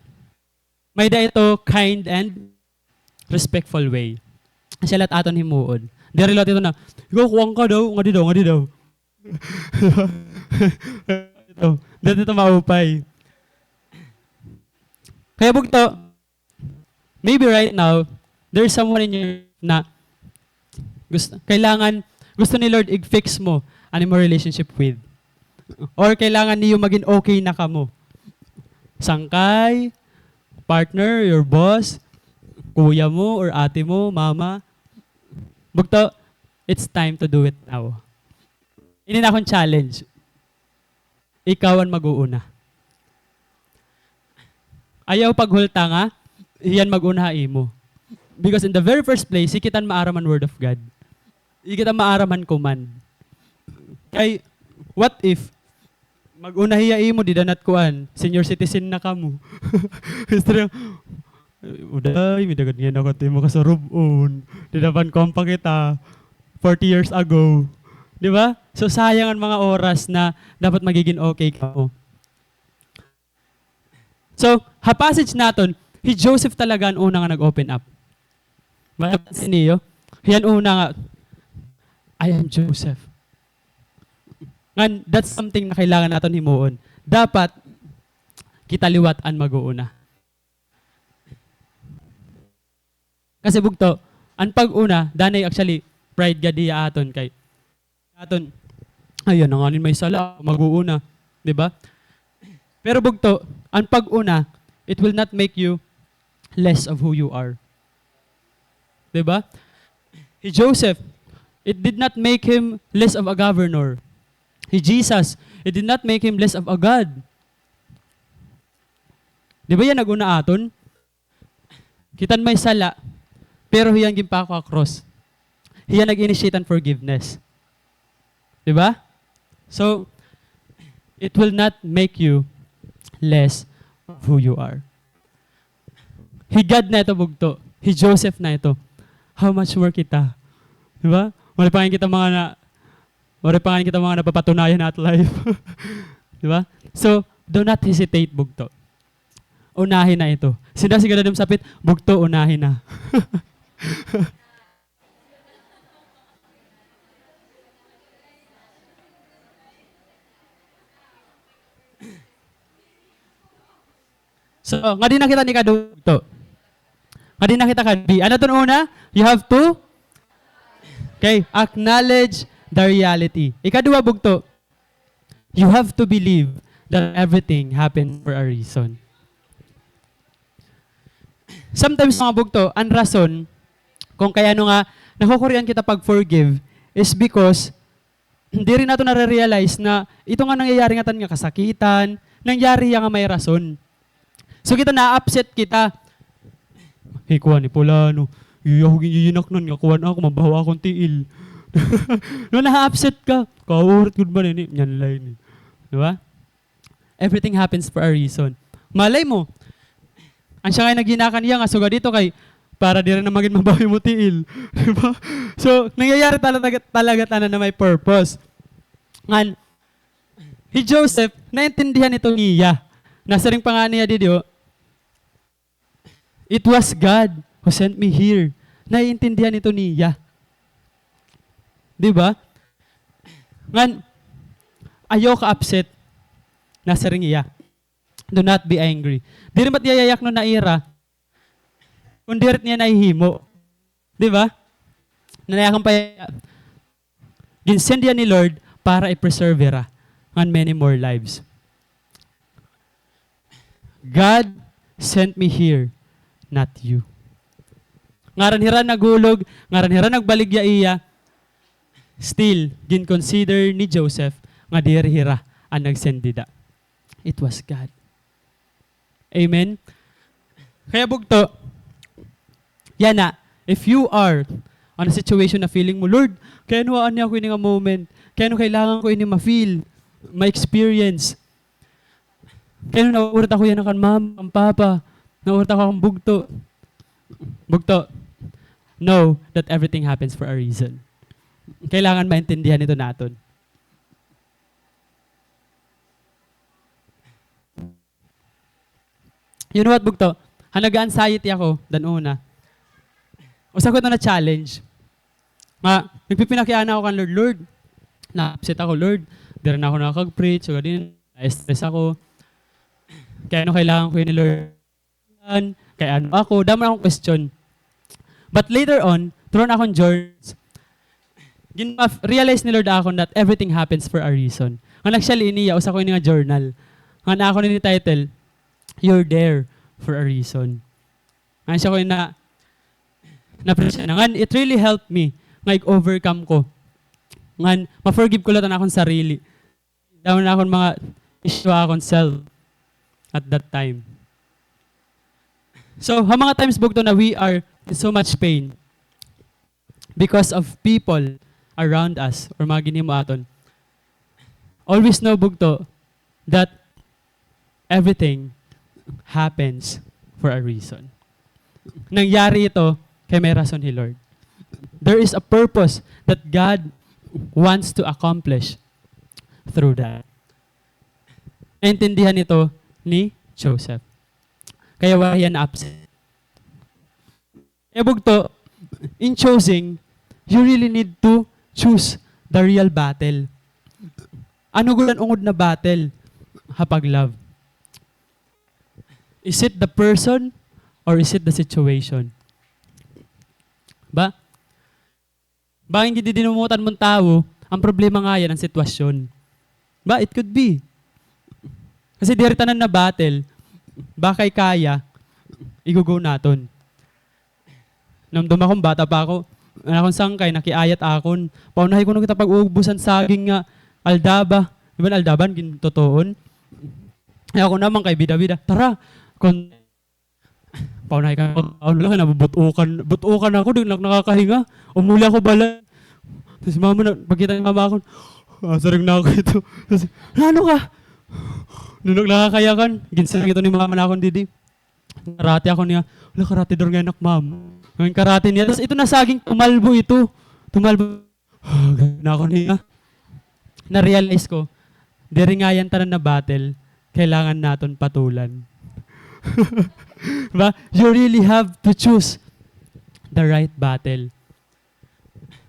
May-ada ito kind and respectful way. Siya la it aton himuon. Diri la ito na, "Ikaw, kuan ka daw, ngadi daw, ngadi daw." Ito, diri ito maupay. Kaya bugto, maybe right now, there's someone in your life na gusto, kailangan, gusto ni Lord i-fix mo an imo relationship with. Or kailangan niyo magin okay na kamo. Sangkay, partner, your boss, kuya mo, or ate mo, mama. Bugto, it's time to do it now. Ini na akon challenge. Ikaw an mag-uuna. Ayaw paghulta nga, hiya an mag-una ha imo. Because in the very first place, hi kita an maaram han Word of God. Hi kita an maaram han command. Kay, what if, mag-una hiya ha imo, dida na it kuan, senior citizen na kamo. Istorya, "Uday, may-ada gad ngay-an ako it imo kasurub-on. Dida pa an kuan pa kita, forty years ago." Di ba? So, sayang an mga oras na dapat magigin okay kamo. So, ha passage naton, hi Joseph talaga an una nga nag-open up. Mapapansin niyo? Hiya an una nga, "I am Joseph." Ngan, that's something na kailangan naton himuon. Dapat, kita liwat an mag-uuna. Kasi bugto, an pag-una, danay actually, pride gad hiya aton kay aton, "Ay, yana nganin may sala, mag-uuna." Di ba? Pero bugto, an pag-una, it will not make you less of who you are. Di ba? Hi Joseph, it did not make him less of a governor. Hi Jesus, it did not make him less of a God. Di ba hiya nag-una aton? Kita an may sala, pero hiya an ginpako ha krus. Hiya nag-initiate an forgiveness. Di ba? So, it will not make you less of who you are. Hi God na ito bugto. Hi Joseph na ito. How much more kita? Di ba? Waray pa ngay-an kita mga na, waray pa ngay-an kita mga napapatunayan ha aton life. Di ba? So, do not hesitate, bugto. Unahi na ito. Sinda sigurado it imo sapit, bugto, unahi na. So, ngadi na kita han ikaduha, bugto. Ngadi na kita kan B. Ano iton una? You have to, okay, acknowledge the reality. Ikaduha, bugto. You have to believe that everything happens for a reason. Sometimes, mga bugto, an rason kung kay ano nga nakukurian kita pag-forgive is because diri naton nare-realize na ito nga nangyayari ngatan nga kasakitan, nangyari hiya nga may rason. So, kita na-upset kita. Hi kuan, hi Pulano, iya ako gin-, yiyinaknan nga kuan ako, mabaho akon tiil. No, na-upset ka. Kaurit gud man ini, niyan la ini. Di ba? Everything happens for a reason. Malay mo, an siya nga naghinakan hiya nga sugad ito kay para diri na magin mabaho imo tiil. Di ba? So, nangyayari talaga, talaga tanan na may purpose. Ngan, hi Joseph, naintindihan ito niya. Nasiring pa ngani hiya didi, o, "It was God who sent me here." Naiintindihan ito niya. Di ba? Ngan, ayaw ka-upset. Nasiring hiya, "Do not be angry." Diri man it iya yayaknon na ira, kon diri it niya nahihimo. Di ba? Nanayakan pa hiya. Gin-send hiya ni Lord para i-preserve hira ngan many more lives. "God sent me here, not you." Ngaran hira naghulog, ngaran hira nagbaligya iya, still, gin-consider ni Joseph nga diri hira an nag-send dida. It was God. Amen? Kaya bugto, yana, if you are on a situation na feeling mo, "Lord, kay ano anhi ako ini nga moment? Kay ano kailangan ko ini ma-feel, ma-experience? Kay ano nauurit ako yana kan mama, kan papa?" Nauurot ako akon bugto. Bugto, know that everything happens for a reason. Kailangan maintindihan ito naton. You know what, bugto? Ha, nag-anxiety ako, dan una. Usa ko ito na challenge. Nga, nagpipinakiana ako kan Lord, "Lord, na-upset ako, Lord. Diri na ako nakakag-preach, so, gadi, na-stress ako. Kay ano kailangan ko ini, Lord? Kay ano ako?" Damo akon question. But later on, through akon journals, gin-, ma-realize ni Lord akon that everything happens for a reason. Ngan actually, ini iya, usa ko ini nga journal. Ngan akon ini title, "You're There for a Reason." Ngan siya ko ini na, na-preach na. Ngan, it really helped me nga ig-overcome ko. Ngan, ma-forgive ko liwat an akon sarili. Damo na akon mga issue ha akon self at that time. So, ha mga times, bugto, na we are in so much pain because of people around us or mga ginhimo aton, always know, bugto, that everything happens for a reason. Nangyari ito kay may rason hi Lord. There is a purpose that God wants to accomplish through that. Naintindihan ito ni Joseph. Kaya waray hiya na-upset. Kay bugto, in choosing, you really need to choose the real battle. Ano gud an ungod na battle ha pag-love? Is it the person or is it the situation? Ba? Bangin gid dinumutan mo an tawo, an problema ngay-an an sitwasyon. Ba, it could be. Kasi diri tanan na battle, ba kay kaya, igugo naton. Namdom ako, bata pa ako, an akon sangkay, nakiayat akon. Paunahi kuno kita pag-ubos han saging nga aldaba. Di ba an aldaba, gintutuon? Ay, ako naman kay bida-bida. Tara, kon Paunahi ka, ako na la, kinabubut-ukan, but-ukan ako, di na nakakahinga. Umuli ako balay. Tas si mama na, pagkita ni mama akon, "Ah, sarang na ako ito." Tas, "Ano ka?" Di na nakakayakan. Ginsarang ito ni mama nakon didi. Karate ako niya. Hala, karate daw ngay-an ak, mama. Ngan karate niya. Tas ito na saging, tumalbo ito. Tumalbo. Gani na ako niya. Na-realize ko, diri ngay-an tanan na battle kailangan naton patulan. Ba? You really have to choose the right battle.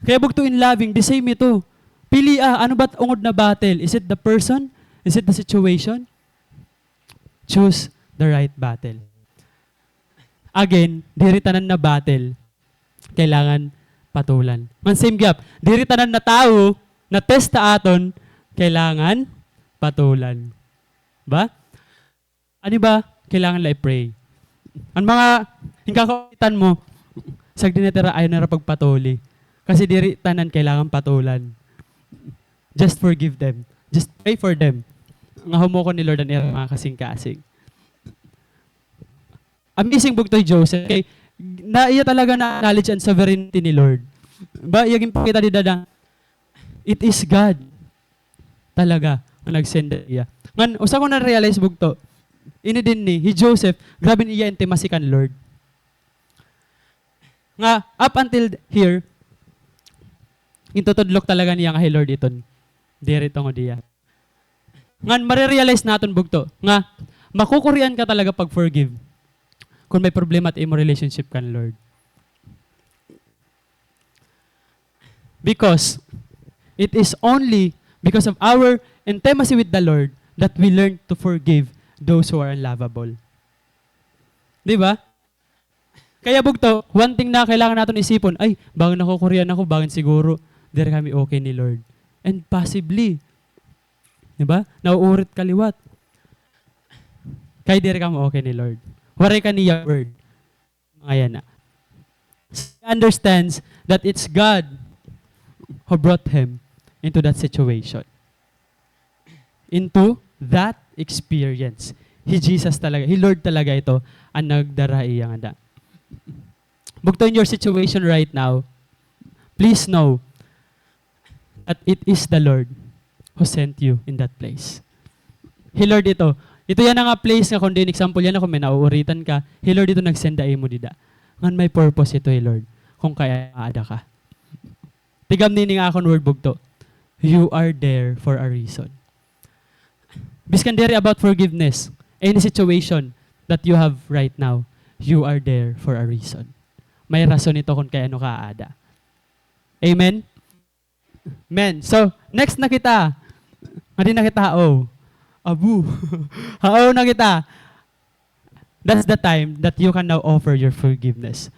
Kaya bugto, in loving, the same ito. Pilia, ano ba it ungod na battle? Is it the person? Is it the situation? Choose the right battle. Again, diri tanan na battle kailangan patulan. Ngan same gihap, diri tanan na tawo na test ha aton kailangan patulan. Ba? Ano ba? Kailangan la i-pray. An mga hinkakaulitan mo, sagdi na it ira, ayaw na ira pagpatuli. Kasi diri tanan kailangan patulan. Just forgive them. Just pray for them. Nga humukon ni Lord an ira mga kasingkasing. Amazing bugto hi Joseph. Kay, na iya talaga na-acknowledge an sovereignty ni Lord. Ba, iya ginpakita dida na, it is God talaga an nag-send ha iya. Ngan, usa ko na-realize bugto, ini dinhi, hi Joseph, grabe an iya intimacy kan Lord. Nga, up until here, gintutudlok talaga niya nga hi Lord iton diri tungod hiya. Ngan mare-realize naton bugto nga makukurian ka talaga pag-forgive kon may problema it imo relationship kan Lord. Because it is only because of our intimacy with the Lord that we learn to forgive those who are unlovable. Di ba? Kaya bugto, one thing na kailangan naton isipon, "Ay, bangin nakukurian ako, bangin siguro diri kami okay ni Lord." And possibly, di ba? Nauurit ka liwat. Kay diri kamo okay ni Lord. Waray ka niya word. Mga yana. He understands that it's God who brought him into that situation, into that experience. Hi Jesus talaga, hi Lord talaga ito an nagdara ha iya ngada. Bugto, in your situation right now, please know that it is the Lord who sent you in that place. Hi Lord ito, Ito yana nga place nga kon diin, example yana, kon may nauuritan ka, hi Lord ito nag-send ha imo dida. Ngan may purpose ito hi Lord, kon kay-ano aada ka. Tigam nini nga akon word, bugto. You are there for a reason. Biskan diri about forgiveness, any situation that you have right now, you are there for a reason. May rason ito kon kay-ano ka aada. Amen? Amen. So, next na kita. Ngadi na kita, o. Abu. Hao na kita. That's the time that you can now offer your forgiveness.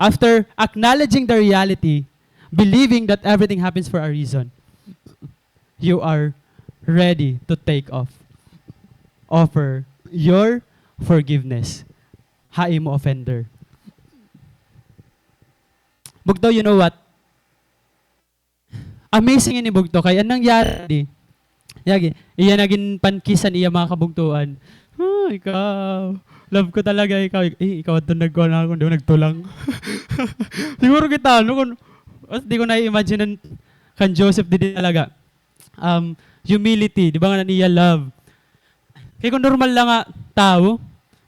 After acknowledging the reality, believing that everything happens for a reason, you are ready to take off, offer your forgiveness ha imo offender. Bugto, you know what? Amazing ini, bugto, kay an nangyari, yagi, iya na ginpankisan iya mga kabugtoan. "Ah, ikaw. Love ko talaga ikaw. Ik-, eh, ikaw adto nagkuan ha akon, di ba, nagtulang." Siguro kita, ano, kun, as, di ko na-imagine an kan Joseph didi talaga. Um, humility, di ba, ngan an iya love. Kay kon normal la nga tawo,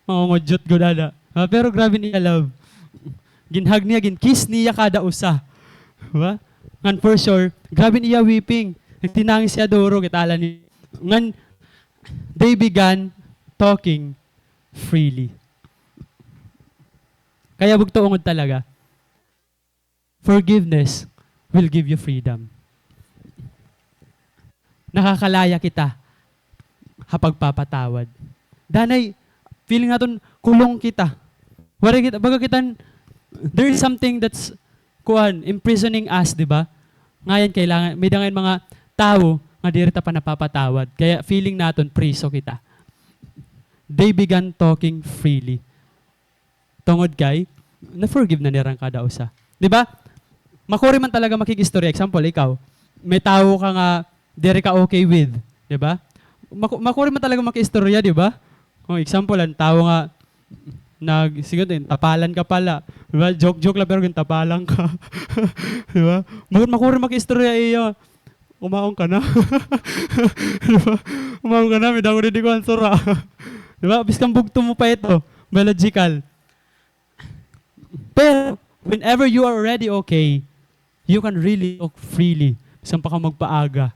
mangungudyot gud ada. Ha, pero grabe an iya love. Gin-hug niya, gin-kiss niya kada usa. Di ba? Ngan for sure, grabe an iya weeping. Nagtinangis siya duro, kita la ni-, ngan, they began talking freely. Kaya bugto, ungod talaga, forgiveness will give you freedom. Nakakalaya kita ha pagpapatawad. Danay, feeling naton kulong kita. Waray kita, baga kita, there is something that's, kuan, imprisoning us, di ba? Ngayan, kailangan, may-ada ngay-an mga tawo nga diri ta pa napapatawad. Kaya feeling naton priso kita. They began talking freely. Tungod kay, na-forgive na nira an kada usa. Di ba? Makuri man talaga makig-istorya. Example, ikaw, may tawo ka nga diri ka okay with, di ba? Maku-, makuri man talaga maki-istorya, di ba? Kon example, an tawo nga nag-, sige, tapalan ka pala. Di ba? Joke-joke la, pero gintapalan ka. Di ba? Maku-, makuri maki-istorya iyo. Kumaon ka na. Di ba? Kumaon ka na, may-ada ko didi kuan, sura. Di ba? Biskan bugto mo pa ito, biological. Pero, whenever you are already okay, you can really talk freely. Biskan pa ka magpaaga.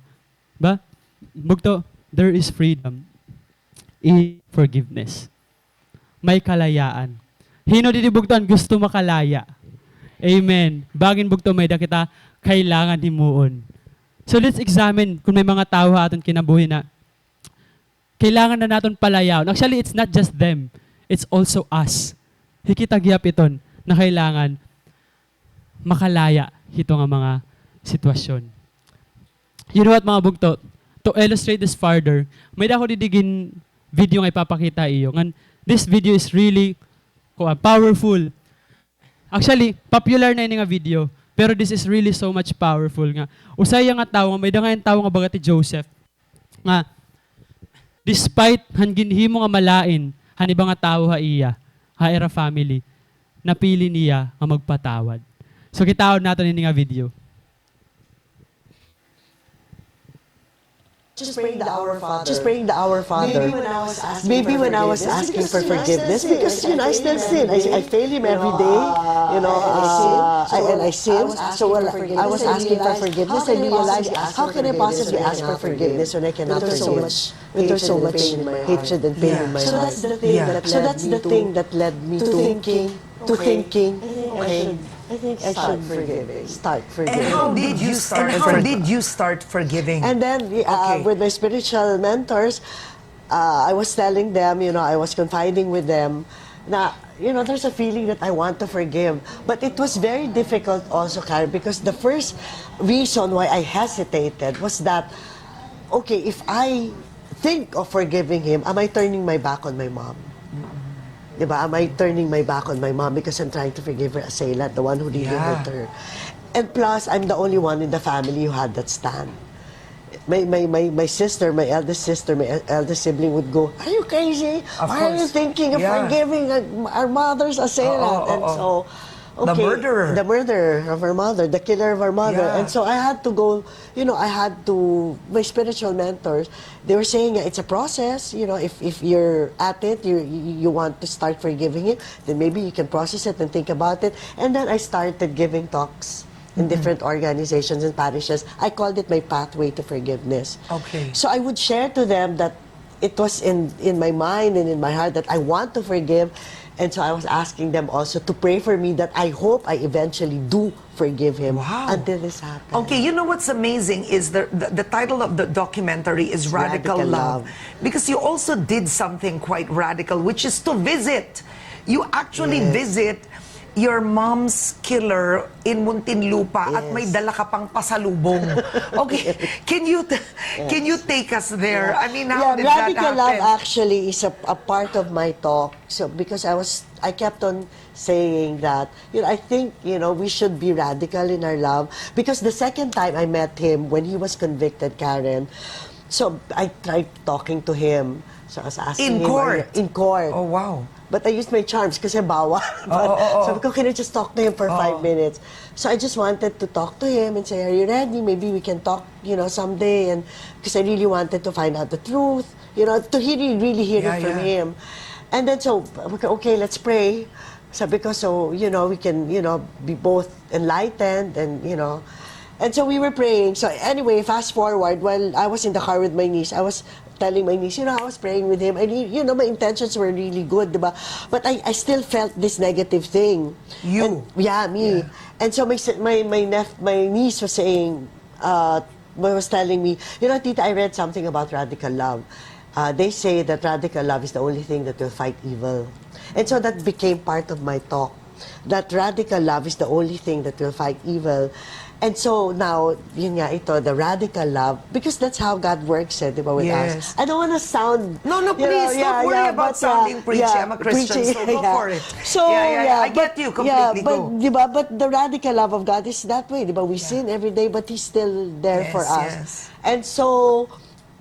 Ba? Bugto, there is freedom in forgiveness. May kalayaan. Hin-o didi bugto an gusto makalaya? Amen. Bangin bugto may-ada kita kailangan himuon. So let's examine kon may mga tawo ha aton kinabuhi na kailangan na naton palayaon. Actually, it's not just them. It's also us. Hi kita gihap iton na kailangan makalaya hito nga mga sitwasyon. You know what, mga bugto? To illustrate this further, may-ada ako didi gin-video nga ipapakita ha iyo. Ngan, this video is really, kuan, powerful. Actually, popular na ini nga video, pero this is really so much powerful nga. Usa hiya nga tawo nga, may-ada ngay-an tawo nga baga ti Joseph, nga despite han ginhimo nga malain han iba nga tawo ha iya, ha ira family, napili niya nga magpatawad. So, kitaon naton ini nga video. Just praying the Our Father. Just praying the Our Father. Maybe when I was asking for forgiveness, because, you know, I still sin. I, I fail him every day. You know, uh, I, and I sin. So when I was asking for forgiveness, I realized, how can I possibly ask for forgiveness when I cannot forgive? When there's so much hatred and pain in my heart. So that's the thing that led me to thinking, to thinking, okay, I think I should forgive. Start forgiving. And how did you start? And how did you start forgiving? And then, uh, with my spiritual mentors, uh, I was telling them, you know, I was confiding with them na, you know, there's a feeling that I want to forgive. But it was very difficult also, Karen, because the first reason why I hesitated was that, okay, if I think of forgiving him, am I turning my back on my mom? Di ba? Am I turning my back on my mom because I'm trying to forgive her assailant, the one who really hurt her? And plus, I'm the only one in the family who had that stand. My, my, my, my sister, my eldest sister, my el-, eldest sibling would go, "Are you crazy? Why are you thinking of forgiving our, our mother's assailant?" And so, the murderer of her mother, the killer of her mother. Yeah. And so I had to go, you know, I had to, my spiritual mentors, they were saying, "Yeah, it's a process. You know, if, if you're at it, you, you you want to start forgiving it, then maybe you can process it and think about it." And then I started giving talks in different organizations and parishes. I called it my pathway to forgiveness. Okay. So I would share to them that it was in, in my mind and in my heart that I want to forgive. And so I was asking them also to pray for me that I hope I eventually do forgive him. Wow. Until this happened. Okay, you know what's amazing is the, the, the title of the documentary is Radical Love. Because you also did something quite radical, which is to visit. You actually visit your mom's killer in Muntinlupa at may dala ka pang pasalubong. Okay, can you, can you take us there? I mean, how did that happen? Radical love actually is a, a part of my talk. So, because I was, I kept on saying that, you know, I think, you know, we should be radical in our love. Because the second time I met him, when he was convicted, Karen, so I tried talking to him. So I was asking him, are you in court? In court. Oh, wow. But I used my charms kasi bawal. But sabi ko, "Can I just talk to him for five minutes?" So I just wanted to talk to him and say, "Are you ready? Maybe we can talk, you know, someday." And because I really wanted to find out the truth, you know, to hear, really hear it from him. And then so, okay, okay, let's pray. Sabi ko, so, you know, we can, you know, be both enlightened and, you know. And so we were praying. So anyway, fast forward, while I was in the car with my niece, I was telling my niece, you know, I was praying with him. And, you know, my intentions were really good, diba? But I, I still felt this negative thing. You? And, yeah, me. Yeah. And so my, si- my, my, nep- my niece was saying, uh, was telling me, you know, "Tita, I read something about radical love. Uh, they say that radical love is the only thing that will fight evil." And so that became part of my talk, that radical love is the only thing that will fight evil. And so now, yun nga ito, the radical love, because that's how God works, eh, di ba, with us. Yes. I don't wanna sound, No, no, you know, please, don't worry about sounding preachy. I'm a Christian, so go for it. So, yeah, yeah, I get you completely. But, di ba, but the radical love of God is that way, di ba? We sin every day, but He's still there for us. Yes, yes. And so,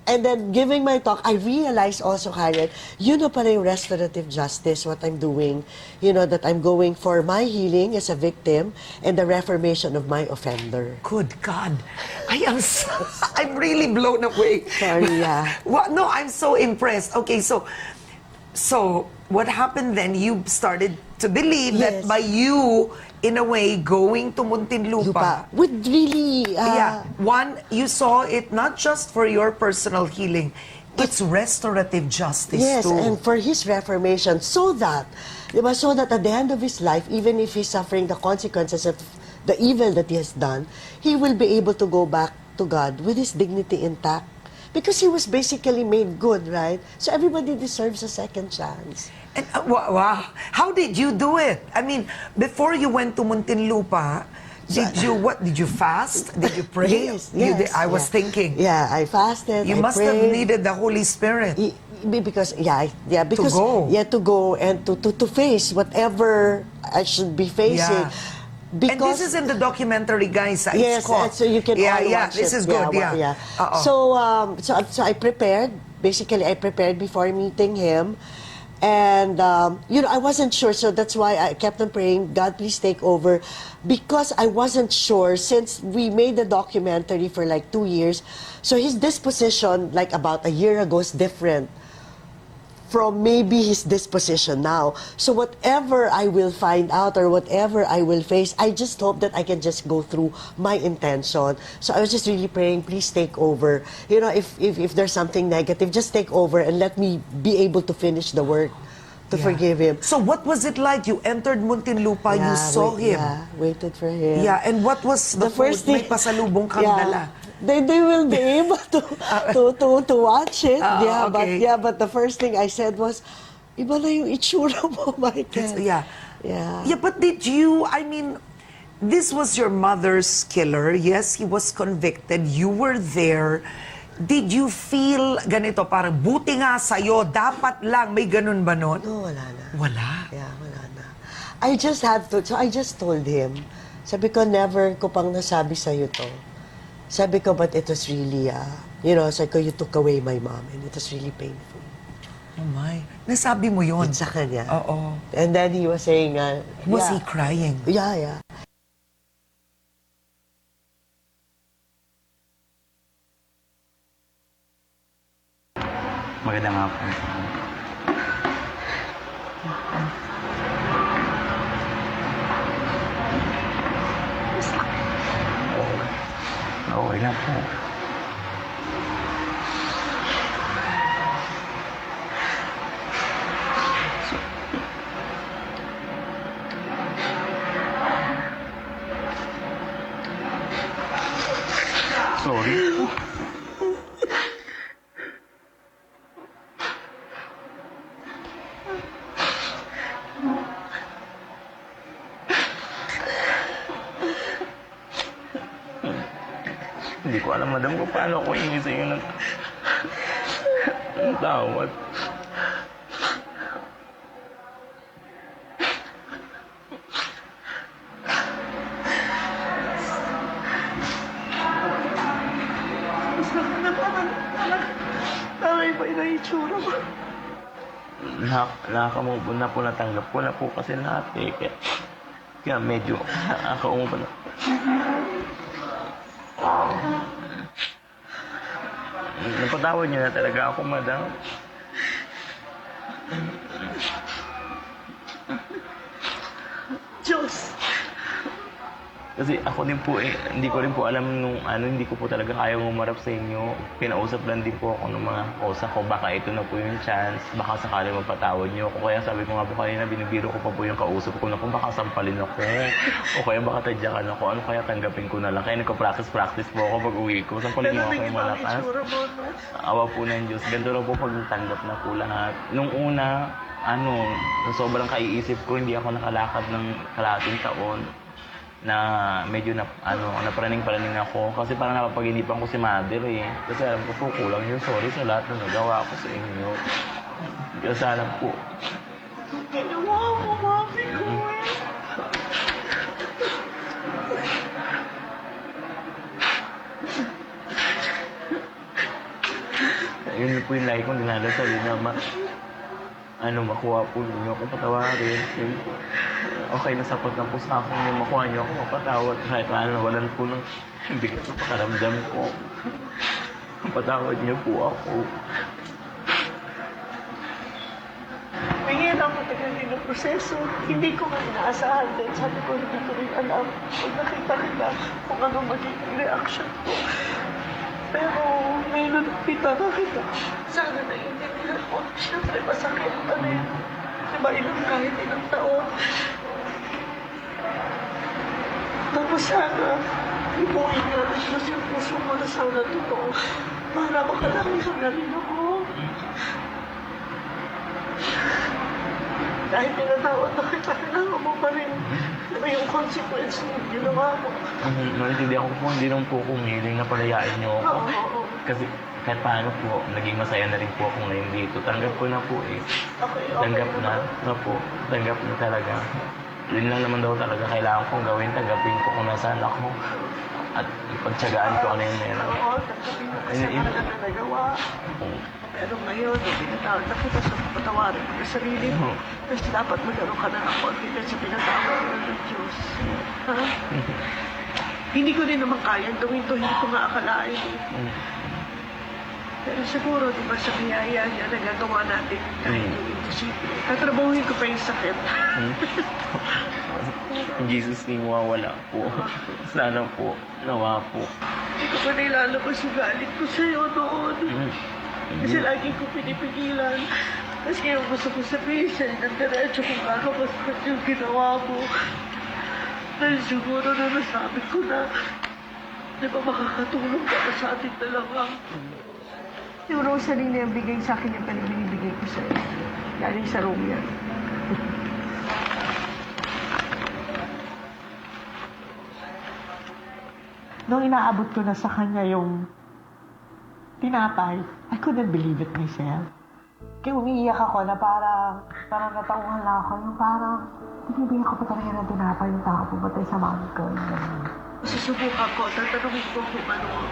and then giving my talk, I realized also, Karen, yun na pala yung restorative justice, what I'm doing. You know, that I'm going for my healing as a victim and the reformation of my offender. Good God. I am so, I'm really blown away. Sorry, yeah. Wa- no, I'm so impressed. Okay, so, so what happened then? You started to believe that by you, in a way, going to Muntinlupa, Lupa. Would really, uh, yeah. One, you saw it not just for your personal healing, it's restorative justice too. Yes, and for his reformation, so that, di ba, so that at the end of his life, even if he's suffering the consequences of the evil that he has done, he will be able to go back to God with his dignity intact. Because he was basically made good, right? So everybody deserves a second chance. And, uh, wa- wow. How did you do it? I mean, before you went to Muntinlupa, did you, what, did you fast? Did you pray? Yes, yes. I was thinking. Yeah, I fasted, I prayed. You must have needed the Holy Spirit. Be- because, yeah, I- yeah, because, yeah, to go and to, to, to face whatever I should be facing. Yeah. And this is in the documentary, guys. It's called. Yes, so you can all watch it. Yeah, yeah, this is good, yeah. So, um, so, so I prepared. Basically, I prepared before meeting him. And, um, you know, I wasn't sure, so that's why I kept on praying, "God, please take over." Because I wasn't sure, since we made the documentary for, like, two years, so his disposition, like, about a year ago is different from maybe his disposition now. So whatever I will find out or whatever I will face, I just hope that I can just go through my intention. So I was just really praying, "Please take over. You know, if, if, if there's something negative, just take over and let me be able to finish the work to forgive him." So what was it like? You entered Muntinlupa, you saw him. Yeah, waited for him. Yeah, and what was the food? May pasalubong kang dala. They, they will be able to, to, to, to watch it. Yeah, but, yeah, but the first thing I said was, "Iba na yung itsura mo, Michael." Yeah. Yeah. Yeah, but did you, I mean, this was your mother's killer. Yes, he was convicted. You were there. Did you feel ganito, parang, "Buti nga sa'yo, dapat lang"? May ganun ba nun? No, wala na. Wala? Yeah, wala na. I just had to, so I just told him. Sabi ko, "Never ko pang nasabi sa'yo to." Sabi ko, "But it was really, uh, you know, sabi ko, you took away my mom and it was really painful." Oh my. Nasabi mo yun? Sa kanya. Oo. And then he was saying, uh, was he crying? Yeah, yeah. Magandang hapon. Okay lang po. Sorry. Hindi ko alam, madam, kung paano ko hihingi sa inyo ng, ng tawad. Mas maganda pa man, anak. Tama ba yung itsura mo? Na, nakakamove on na po, natanggap ko na po kasi lahat eh. Kaya, kaya medyo nakakaumpa na. Napatawad niyo na talaga ako, madam? Diyos! Kasi ako din po eh, hindi ko rin po alam nung ano, hindi ko po talaga kayang humarap sa inyo. Pinausap lang din po ako ng mga kausa ko, baka ito na po yung chance, baka sakali mapatawad niyo ako. Kaya sabi ko nga po kanina, binibiro ko pa po yung kausap ko na kung baka sampalin ako, o kaya baka tadyakan ako, ano kaya tanggapin ko na lang. Kaya nagpa-practice-practice po ako pag-uwi ko. Sampalin niyo ako yung malakas. Awa po ng Diyos. Ganito lang po pag natanggap na po lahat. Nung una, ano, sa sobrang kaiisip ko, hindi ako nakalakad ng kalahating taon na medyo na, ano, naparaning-paraning ako. Kasi parang napapaginipan ko si mother eh. Kasi alam ko po, kulang yung sorry sa lahat ng nagawa ko sa inyo. Kaya sana po. Ginawa mo, mami ko eh. Yun po yung lagi kong dinadasal, yun na ma-, ano, makuha po ninyo akong patawarin. Yun po. Okay na, sapat na po sa akin yung makuha niyo ako mapatawad. Kahit na nawalan po ng bigat sa pakiramdam ko. Patawad niyo po ako. Mahirap ang tagal ng proseso. Hindi ko nga inaasahan din. Sabi ko, hindi ko rin alam. Pag nakita kita, kung ano magiging reaction ko. Pero ngayon na nakita na kita, sana naiintindihan mo. Siyempre, masakit pa rin. Di ba, ilang, kahit ilang taon. Tapos sana, ibuhin nga ng Diyos yung puso mo na sana totoo. Para makalangoy na rin ako. Kahit tinatawad na kita, kailangan mo pa rin. Di ba yung consequence ng ginawa mo? Mhm, naintindihan ko po, hindi naman po ako humiling na palayain niyo ako. Oo, oo. Kasi kahit paano po, naging masaya na rin po ako ngayon dito. Tanggap ko na po eh. Okay, okay. Tanggap na. Opo, tanggap na talaga. Yun lang naman daw talaga kailangan kong gawin, tanggapin ko kung nasaan ako. At ipagtyagaan ko ano yung meron. Oo, tanggapin mo kasi ang talaga nagawa. Oo. Pero ngayon, nung pinatawad na kita, sa patawarin mo na sarili mo. Oo. Kasi dapat magkaroon ka ng appointment sa pinatawad na ng Diyos. Ha? Mhm. Hindi ko din naman kayang gawin to, hindi ko nga akalain eh. Mhm. Pero siguro, di ba, sa biyaya niya, nagagawa natin kahit yung imposible. Tatrabahuhin ko pa yung sakit. Hmm. In Jesus' name, mawawala po. Sana po. Nawa po. Hindi ko pa nailalabas yung galit ko sa'yo noon. Hmm. Kasi lagi ko pinipigilan. Kasi yung gusto ko sabihin sa'yo ng diretso kung gaano kasakit yung ginawa mo. Dahil siguro na nasabi ko na, di ba, makakatulong ka na sa ating dalawa. Yung rosary na yung bigay sa akin, yung pala binibigay ko sa'yo. Galing sa Rome yan. Nung inaabot ko na sa kanya yung tinapay, I couldn't believe it myself. Kaya umiiyak ako na parang, parang natauhan lang ako, yung parang, binibigyan ko pa talaga ng tinapay yung tao pumatay sa mami ko. Yung ganun. Susubukan ko, tatanungin ko kung ano,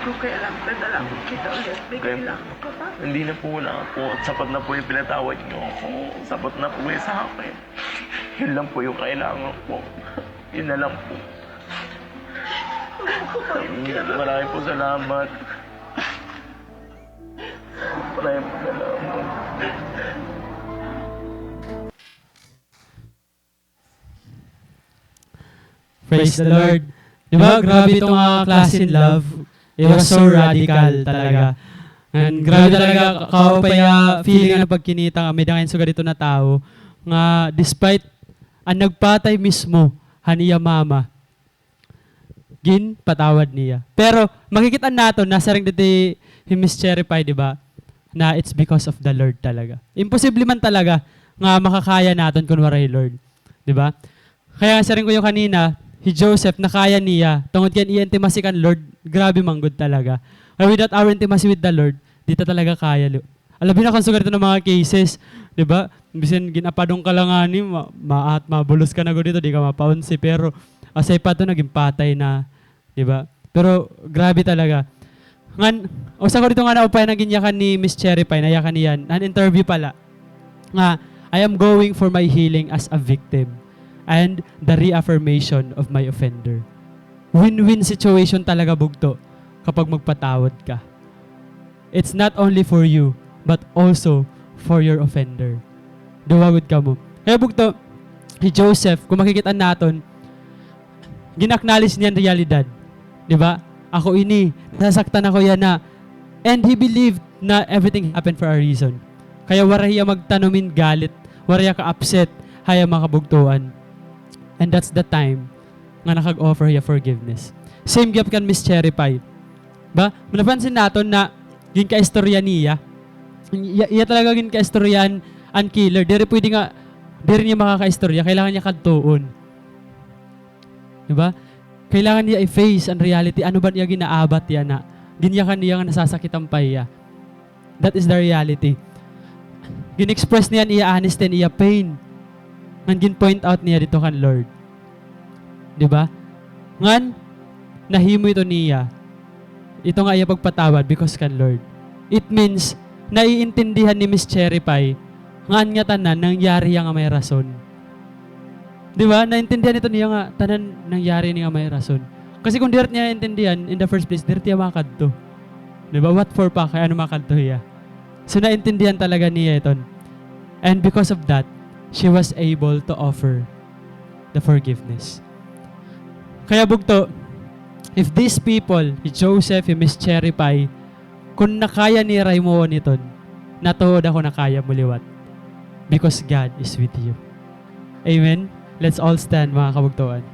kung kailan na lang kita ulit. May kailangan ka pa? Hindi na po, wala po. Sapat na po yung pinatawad niyo ako. Sapat na po yung sa akin. Yun lang po yung kailangan ko. Yun na lang po. Marami po salamat. Marami po salamat. Praise the Lord. Di ba? Grabe ito nga klase in love. It was so radical talaga. And grabe talaga, kaupay, ah, feeling nga pagkinita nga may dangayan sugad ito na tawo nga despite an nagpatay mismo han iya mama, ginpatawad niya. Pero makikit-an naton, nasiring didi hi Miss Cherry Pie, di ba, na it's because of the Lord talaga. Imposible man talaga nga makakaya naton kun waray Lord. Di ba? Kaya nga siring ko iyo kanina, hi Joseph, nakaya niya. Tungod kay an iya intimacy kan Lord, grabe man gud talaga. Kaya without our intimacy with the Lord, di ta talaga kaya. Alabi na kun sugad ito nga mga cases, di ba? Bisan gin-apadong ka la ngani, ma-, maahat, mabulos ka na gud dito, di ka mapaunsi. Pero asay pa ito, naging patay na, di ba? Pero grabe talaga. Ngan, usa ko dito nga naupay nga ginyakan ni Miss Cherry Pie, nayakan niya, an interview pala, nga, "I am going for my healing as a victim and the reaffirmation of my offender." Win-win situation talaga, bugto, kapag magpatawad ka. It's not only for you, but also for your offender. Duha gud kamo. Kaya bugto, hi Joseph, kun makikit-an naton, gin-acknowledge niya an realidad. Di ba? Ako ini, nasasaktan ako yana. And he believed na everything happened for a reason. Kaya waray hiya magtanom hin galit, waray hiya ka-upset ha iya mga kabugtoan. And that's the time nga nakag-offer hiya forgiveness. Same gihap kan Miss Cherry Pie. Ba? Napansin naton na ginkaistorya niya. Iya, iya talaga ginkaistorya an, an killer. Diri pwede nga, diri niya makakaistorya. Kailangan niya kadtuon. Di ba? Kailangan niya i-face an reality. Ano ba an iya ginaabat yana? Ginyakan niya nga nasasakitan pa hiya. That is the reality. Gin-express niya an iya honesty, an iya pain. Ngan gin-point out niya didto kan Lord. Di ba? Ngan, nahimo ito niya. Ito nga iya pagpatawad because kan Lord. It means, naiintindihan ni Miss Cherry Pie nga an ngatanan nangyari hiya nga may rason. Di ba? Naintindihan ito niya nga tanan nangyari ini nga may rason. Kasi kun diri niya naintindihan, in the first place, diri hiya makadto. Di ba? What for pa? Kay ano makadto hiya? So, naintindihan talaga niya iton. And because of that, she was able to offer the forgiveness. Kaya bugto, if these people, hi Joseph, hi Miss Cherry Pie, kun nakaya nira himuon iton, natuod ako nakaya mo liwat. Because God is with you. Amen? Let's all stand, mga kabugtoan.